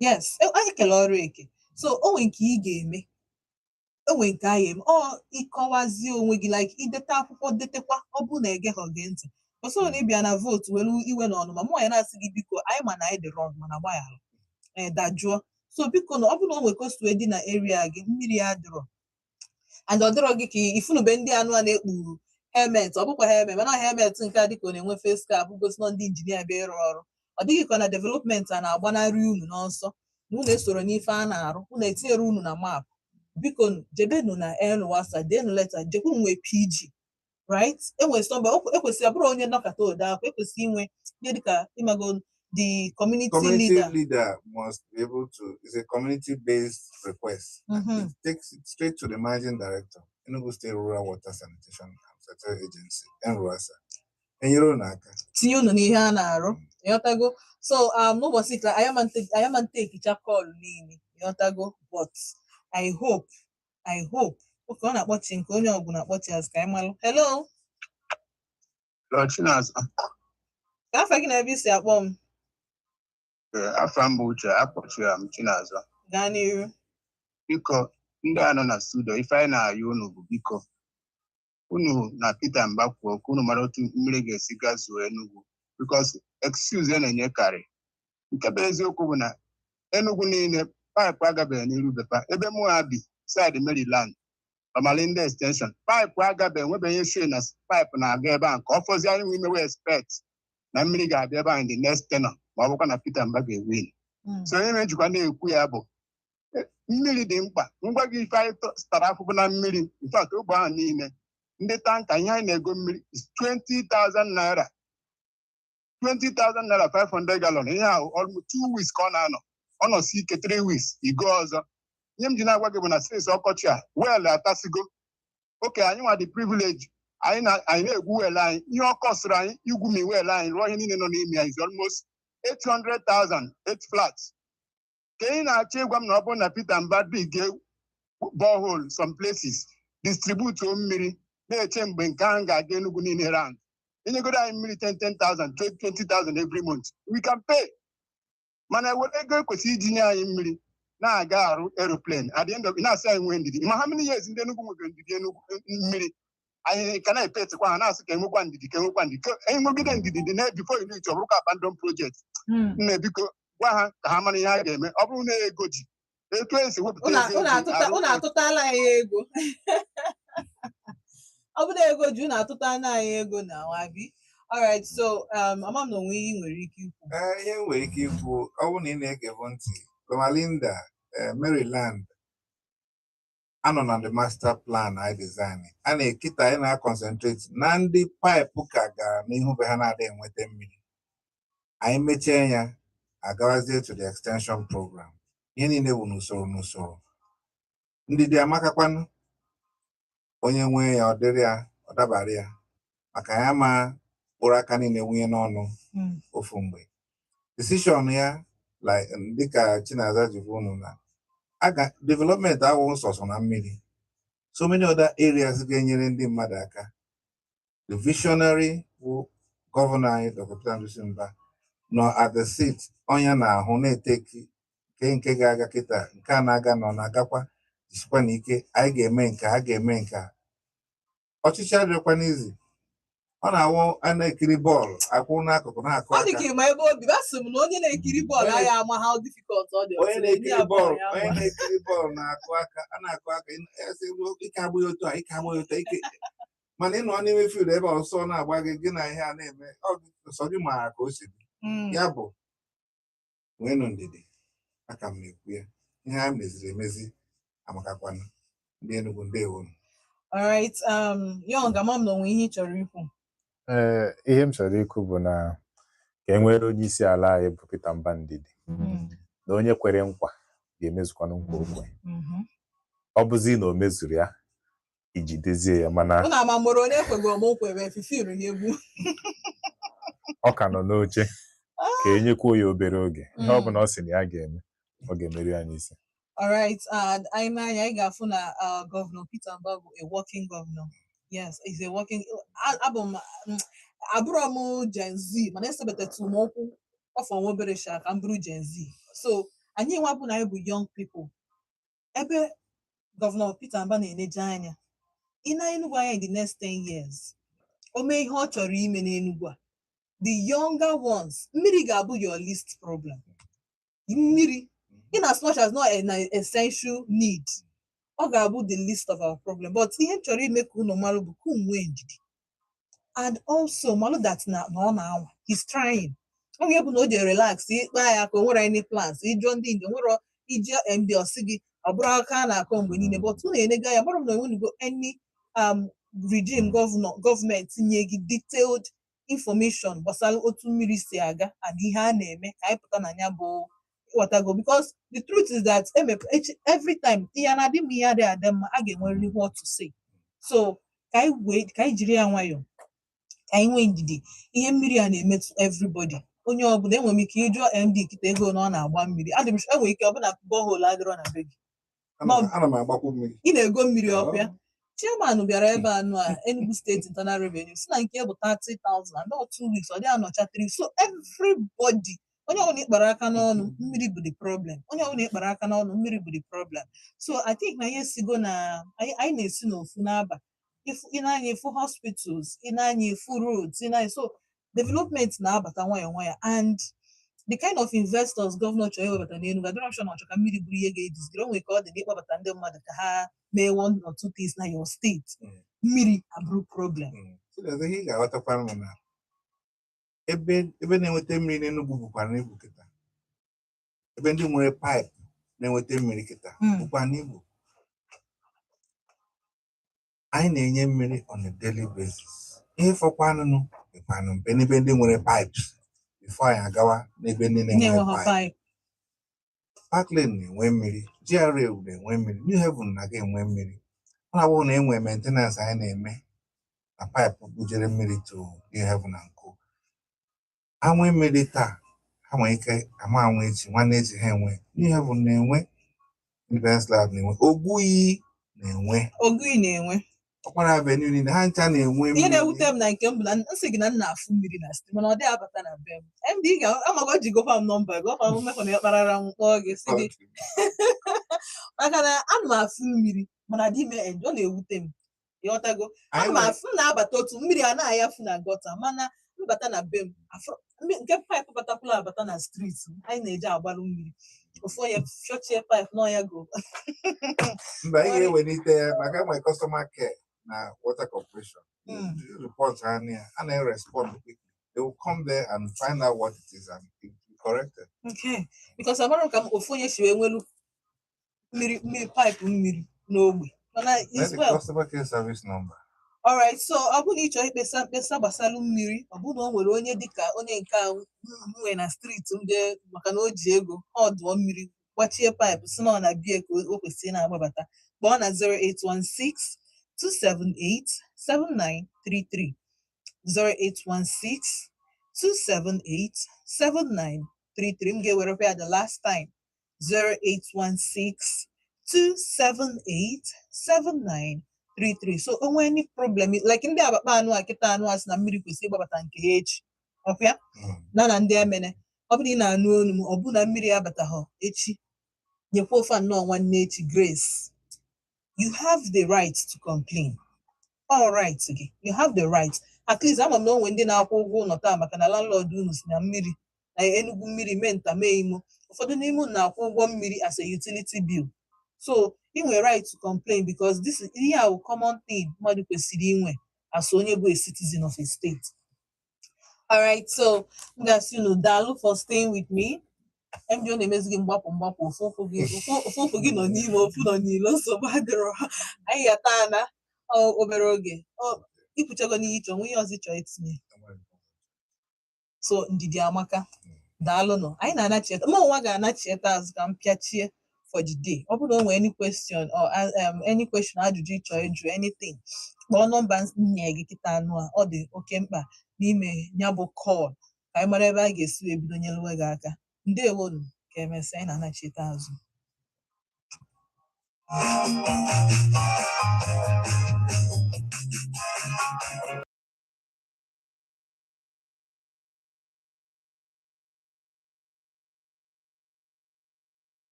A: Yes, anyị kele ọrụ eke, so o nwee nke ị ga-eme, o nwee nke anyị eme, ọ ịkọwazie onwe gị, like idete akwụkwọ detekwa. Ọ bụ na ege ha gị ntị ọsọ na ịbịa na vote were iwe na ọnụma mụ ya na-asị gị biko, anyị ma na anyị dị wrong, mana gbaghara ee dajụọ. So biko na ọ bụ na o nwee ka o si wee dị na area gị, mmiri ya dịrọ and ọ dịrọ gị ka ifunube ndị anụ a na-ekpu helmet, ọ bụkwa helmet, mana helmet nke a dịka ọ na-enwe face cap gosi nọ ndị injinia bịa ịrụ ọrụ, ọ dịghị ka na development a na-agbanarị unu n'ọsọ na unu esoro n'ife a na-arụ, unu etinyere unu na map. Biko jebenu na NRUWASA, denu leta, jekwu nwee PG, right? Enwere sọmba ekwesịrị abụrụ onye nnọkọta ode akwụkwọ, ekwesị inwe ihe dịka ịmago the community
B: Community
A: leader.
B: Leader must be able to, it's a community-based request. It takes it straight to the managing director, Enugu State Rural Water Sanitation and Sanitation Agency, NRUWASA. Enyere unu aka.
A: Tinye unu n'ihe a na-arụ, ịghọtago? So n'ụbọchị ka anyị ama ntekicha call niile, ịghọtago? But I hope oke ọ na-akpọchi nke onye ọgwụ na-akpọchi azụ ka anyị malụ. Hello.
D: Lord Chinasa.
A: Ka afa gị na ebe isi akpọ m?
D: Afa m bụ Uche, akpọchiri m Chinasa.
A: Gaa n'iru.
D: Biko, ndị a nọ na studio, ife anyị na-ayọ unu bụ, biko, unu na Peter Mba kwuo ka unu mara otu mmiri ga-esi gazuo Enugu, because excuse a na-enyekarị, nke bụ eziokwu bụ na Enugu niile pipe agabeghị n'iru bepa ebe mụ ha bi, side Maryland, Omalinda Extension, pipe agabeghị, enwebeghị shee na pipe na-aga ebe a nke ọ fọzi anyị nwe imewe expect na mmiri ga-abịa ebe ahụ in the next tenure, ma ọ bụkwa na Peter Mba ga-ewin. So onye mejikwa na-ekwu ya bụ mmiri dị mkpa. Ngwa gị, ife anyị tara afụfụ na mmiri, in fact, ogbe ahụ niile ndị tanker, ihe anyị na-ego mmiri is 20,000 naira, 20,000 naira 500 gallon. Ihe ahụ almost 2 weeks ka ọ na-anọ, ọ nọsi ike 3 weeks igo ọzọ. Ihe m ji na-agwa gị bụ na since ọkọchị a, well atasigo oke. Anyị nwa dị privilege, anyị na anyị na-egwu well anyị. Ihe ọ kọsịrị anyị igwu mi well anyị rụọ ihe niile nọ n'ime ya is almost 800,000, 8 flat. Ka ị na-achọ ịgwa m na ọ bụrụ na Peter Mba dig borehole some places, distribute mmiri, na-eche mgbe nke ahụ ga-aga Enugu niile round, enyegoro anyị mmiri 10 10,000, 20,000 every month, we can pay. Mana ewere ego ekwesịrị iji nye anyị mmiri na-aga arụ aeroplane, at the end of na-asị anyị nwee ndidi. Ma how many years ndị Enugu nwegoro ndidi? Enugu mmiri anyị ka na-epetikwa ha, na-asị ka enwekwa ndidi, ka enwekwa ndidi, ka enwegide ndidi dị na before you know it, ọ bụrụkwa abandon project. Nne, biko, gwa ha ka ha mara ihe ha ga-eme. Ọ bụrụ na ego ji etu esi wepụta
A: unu
D: ego
A: unu
D: eji
A: atụta
D: arụ
A: unu atụtala anyị ego. Ọ bụrụ ego ji, unu atụtala anyị ego na wabi. Alright, so ama m na onwe ihe ị nwere ike ikwu.
B: Ee, ihe m nwere ike ikwu, ọ bụrụ na ị na-egebu ntị, Loma Linda, Maryland anọ na the master plan anyị design a na-ekita, anyị na-concentrate na ndị pipe ka gara n'ihu be ha na-adịghị enweta mmiri. Anyị mechie ya, agawazie to the extension program. Ihe niile bụ n'usoro n'usoro. Ndidi amakakwanụ, onye nwee ya, ọ dịrị ya, ọ dabara ya, maka ya ma kpụrụ aka niile wunye n'ọnụ ofu mgbe decision ya, like dịka Chinaza ji gwa unu na aga development awụ sọsọ na mmiri, so many other areas ga-enyere ndị mmadụ aka. The visionary bụ gọvanọ anyị, Dr. Peter Ndusi Mba, nọ at the seat, ọnya na-ahụ na-eteki nke ga-aga kịta, nke a na-aga nọ na-agakwa, jisikwa n'ike. Anyị ga-eme nke a ga-eme nke a. Ọchịchị adịrịkwa n'izi. Ọ na-awụ a na-ekiri bọọlụ akwụ n'akụkụ na-akụ
A: Ọ dị
B: aka.
A: ka ịma ebe obi asị m na onye na-ekiri bọọlụ
B: Onye
A: agaghị ama how difficult ọ dị.
B: Onye
A: Ọtụtụ ndị
B: na-ekiri
A: abụọ
B: bọọlụ
A: ya
B: onye
A: ama.
B: Na-ekiri bọọlụ na-akụ aka, a na-akụ aka, ị sị, ike agbụghị otu a, ike agbụghị otu a, ike. Mana ị nọ n'ime field ebe ọsọ na-agba gị, gị na ihe a na-eme, ọ sọ gị maara ka o si dị. Ya bụ, nweenụ ndidi. Aka m na-ekwu ya, ihe a meziri emezi amakakwanụ. Ndị Enugu, ndewo.
A: Alright, Young, ama m na onwe ihe ị chọrọ ikwu.
C: Ee, ihe m chọrọ ikwu bụ na ka e nwere onye isi ala anyị bụ Peter Mba ndidi, na onye kwere nkwa ga-emezukwanụ nkwa o kwe. Ọ bụzi na o mezuru ya iji dezie ya, mana
A: Ụnụ ama mụrụ onye ekwego m nkwere fifiri ha egwu.
C: Ọ ka nọ n'oche, ka e nyekwuo ya obere oge. Ihe ọ bụla ọ sị na ya ga-eme, ọ ga-emeri ya n'isi.
A: Alright, and anyị n'anya anyị ga-afụ na Governor Peter Mba bụ a working governor. Yes, he's a working. Abụ m abụrọ m Gen Z, mana esebetatụ m ụkwụ ọfọ nwa obere sha ka m bụrụ Gen Z. So anyị nwa bụ na anyị bụ young people. Ebe Governor Peter Mba na-eneje anya, ị na Enugu anya in the next 10 years, o mee ihe ọ chọrọ ime n'Enugu a, the younger ones, mmiri ga-abụ your least problem. Mmiri, in as much as not an essential need, ọ ga-abụ the least of our problem. But ihe m chọrọ ime ka unu malụ bụ ka unu nwee ndidi, and also malụ that na ọ na-anwa, he's trying. Ọ ga-ebu na o ji relax ịkpa ya ka o nwere any plans ịjụọ ndị njem nwere iji MD ọsị gị ọ bụrụ aka a na-akọ mgbe niile, but unu enega ya gbara m na onwenugo any regime governor gọọmenti nye gị detailed information gbasara otu mmiri si aga and ihe a na-eme ka anyị pụta na ya bụ ịghọtago, because the truth is that every time ihe a na-adị mma, ihe adịghị adị mma, a ga-enwerịrị what to say. So ka anyị wee ka anyị jiri ya nwayọọ, ka anyị nwee ndidi. Ihe mmiri a na-emetụ everybody, onye ọbụla. Enwere m ike ịjụọ MD kịta ego na ọ na-agba mmiri, adị m sure enwere ike ọbụna borehole adịrọ na be gị.
B: Ana m agbakwu mmiri.
A: Ị na-ego mmiri ọpịa. Chairman bịara ebe a nụ a Enugu State Internal Revenue si na nke bụ 30,000 and all 2 weeks ọ dị anọcha 3. So everybody, onye ọbụla ịkpara aka n'ọnụ, mmiri bụ the problem. Onye ọbụla ịkpara aka n'ọnụ, mmiri bụ the problem. So I think na ihe sigo na anyị na-esi n'ofu n'aba ị na-anya ifu hospitals, ị na-anya ifu roads, ị na-anya. So development na-abata nwayọọ nwayọọ, and the kind of investors gọvanọ chọrọ iwebata n'Enugu, adịrọ m sure na ọ chọrọ ka mmiri bụrụ ihe ga-edizigiri o nwere ka ọ dị n'ịkpọbata ndị mmadụ ka ha mee one or two things na your state, mmiri abụrụ problem.
B: So there's ihe ị ga-aghọtakwa m na ebe na-enweta mmiri n'Enugu bụkwa n'ibu kịta. Ebe ndị nwere pipe na-enweta mmiri kịta bụkwa n'ibu. Anyị na-enye mmiri on a daily basis. Ihe fọkwanụnụ dịkwanụ mpe n'ebe ndị nwere pipes before anyị agawa n'ebe ndị na-enweghị
A: na-enweghị
B: pipe.
A: Pipe.
B: Parkland na-enwe mmiri, GRA na-enwe mmiri, New Haven na-aga enwe mmiri. Ọ na-abụ na enwe maintenance anyị na-eme na pipe bujere mmiri to New Haven na nko. Ha nwee mmiri taa, ha nwere ike ama anwụ echi, nwanne echi ha enwe. New Haven na-enwe, Independence Lab na-enwe, Ogui na-enwe,
A: Ogui na-enwe.
B: Ọkpara Avenue niile, ha ncha na-enwe
A: Ihe
B: mmiri.
A: Na-ewute m na nke m bụ na nsị gị na m na-afụ mmiri na street, mana ọ dịghị abata na be m. MD ga-amago ji gokwa m nọmba gị ọkwa m mekwa na ya kparara m kpọọ gị sị gị, maka na ana m afụ mmiri mana adị m enjoy. Ọ na-ewute m, ịghọtago?
B: Anyị
A: Ana m
B: nwere
A: afụ m na-abata otu mmiri a na-ayafu na gutter, mana mbata na be m afụ nke pipe batakwula abata na street m, anyị na-eji agbalụ mmiri ofu onye fịọchie pipe n'ọya go.
B: Mba, ị ga-ewelite ya maka enwe customer care na Water Corporation. Report ha na ya, a na-respond quickly. They will come there and find out what it is and it will be corrected.
A: Okay, because amara m ka m ofu onye si wee nwelu mmiri pipe mmiri n'ogbe, mana
B: Let
A: is
B: the
A: well.
B: Customer care service number.
A: Alright, so ọ bụrụ na ị chọrọ ikpesa mkpesa gbasara mmiri, ọ bụrụ na o nwere onye dịka onye nke a m nwere na street m jee maka na o ji ego ọ dụọ mmiri gbachie pipe si na ọ na bie ka o kwesịrị na-agbabata, kpọọ na 0816 278 7933, 0816 278 7933. M ga-ewerekwa ya the last time: 0816 278 7933. So o nwee any problem like ndị abakpa anụ a kịta anụ a sị na mmiri kwesịrị ịgbabata nke ha echi, ọkwa ya? Na ndị emene, ọ bụrụ na ị na-anụ olu m, ọ bụ na mmiri abataghọ echi, nyekwa ofe nnọọ nwanne echi grace. You have the right to complain, all right gị, you have the right. At least ama m na onwe ndị na-akwụ ụgwọ ụlọ taa maka na landlord unu si na mmiri na Enugu mmiri mee nta mee imo. Ụfọdụ n'ime unu na-akwụ ụgwọ mmiri as a utility bill, so ị nwere right to complain because this is ihe a wụ common thing mmadụ kwesịrị inwe as onye bụ a citizen of a state. Alright, so m ga-asị unu daalụ for staying with me. MJ, ọ na-emezi gị mgbapụ mgbapụ, ofu ụkwụ gị, ofu ụkwụ gị nọ n'ime, ofu nọ n'ilo. Nsogbu adịrọ, anyị ga-ata ana ọ obere oge. Ọ ikwuchago n'ihe ịchọ nwe ihe ọzọ ịchọ itinye. So ndidi amaka. Daalụnụ, anyị na-anachieta, mụ onwa ga-anachieta azụ ka m pịachie for the day. Ọ bụrụ na o nwere any question or any question, ajụjụ ịchọ ịjụ, anything, kpọọ nọmba nye gị kịta anụ a. Ọ dị oke mkpa n'ime ya bụ call ka anyị mara ebe a ga-esi wee bido nyeluwe gị aka. Ndewonu, ka emesịa, anyị na-anachieta azụ.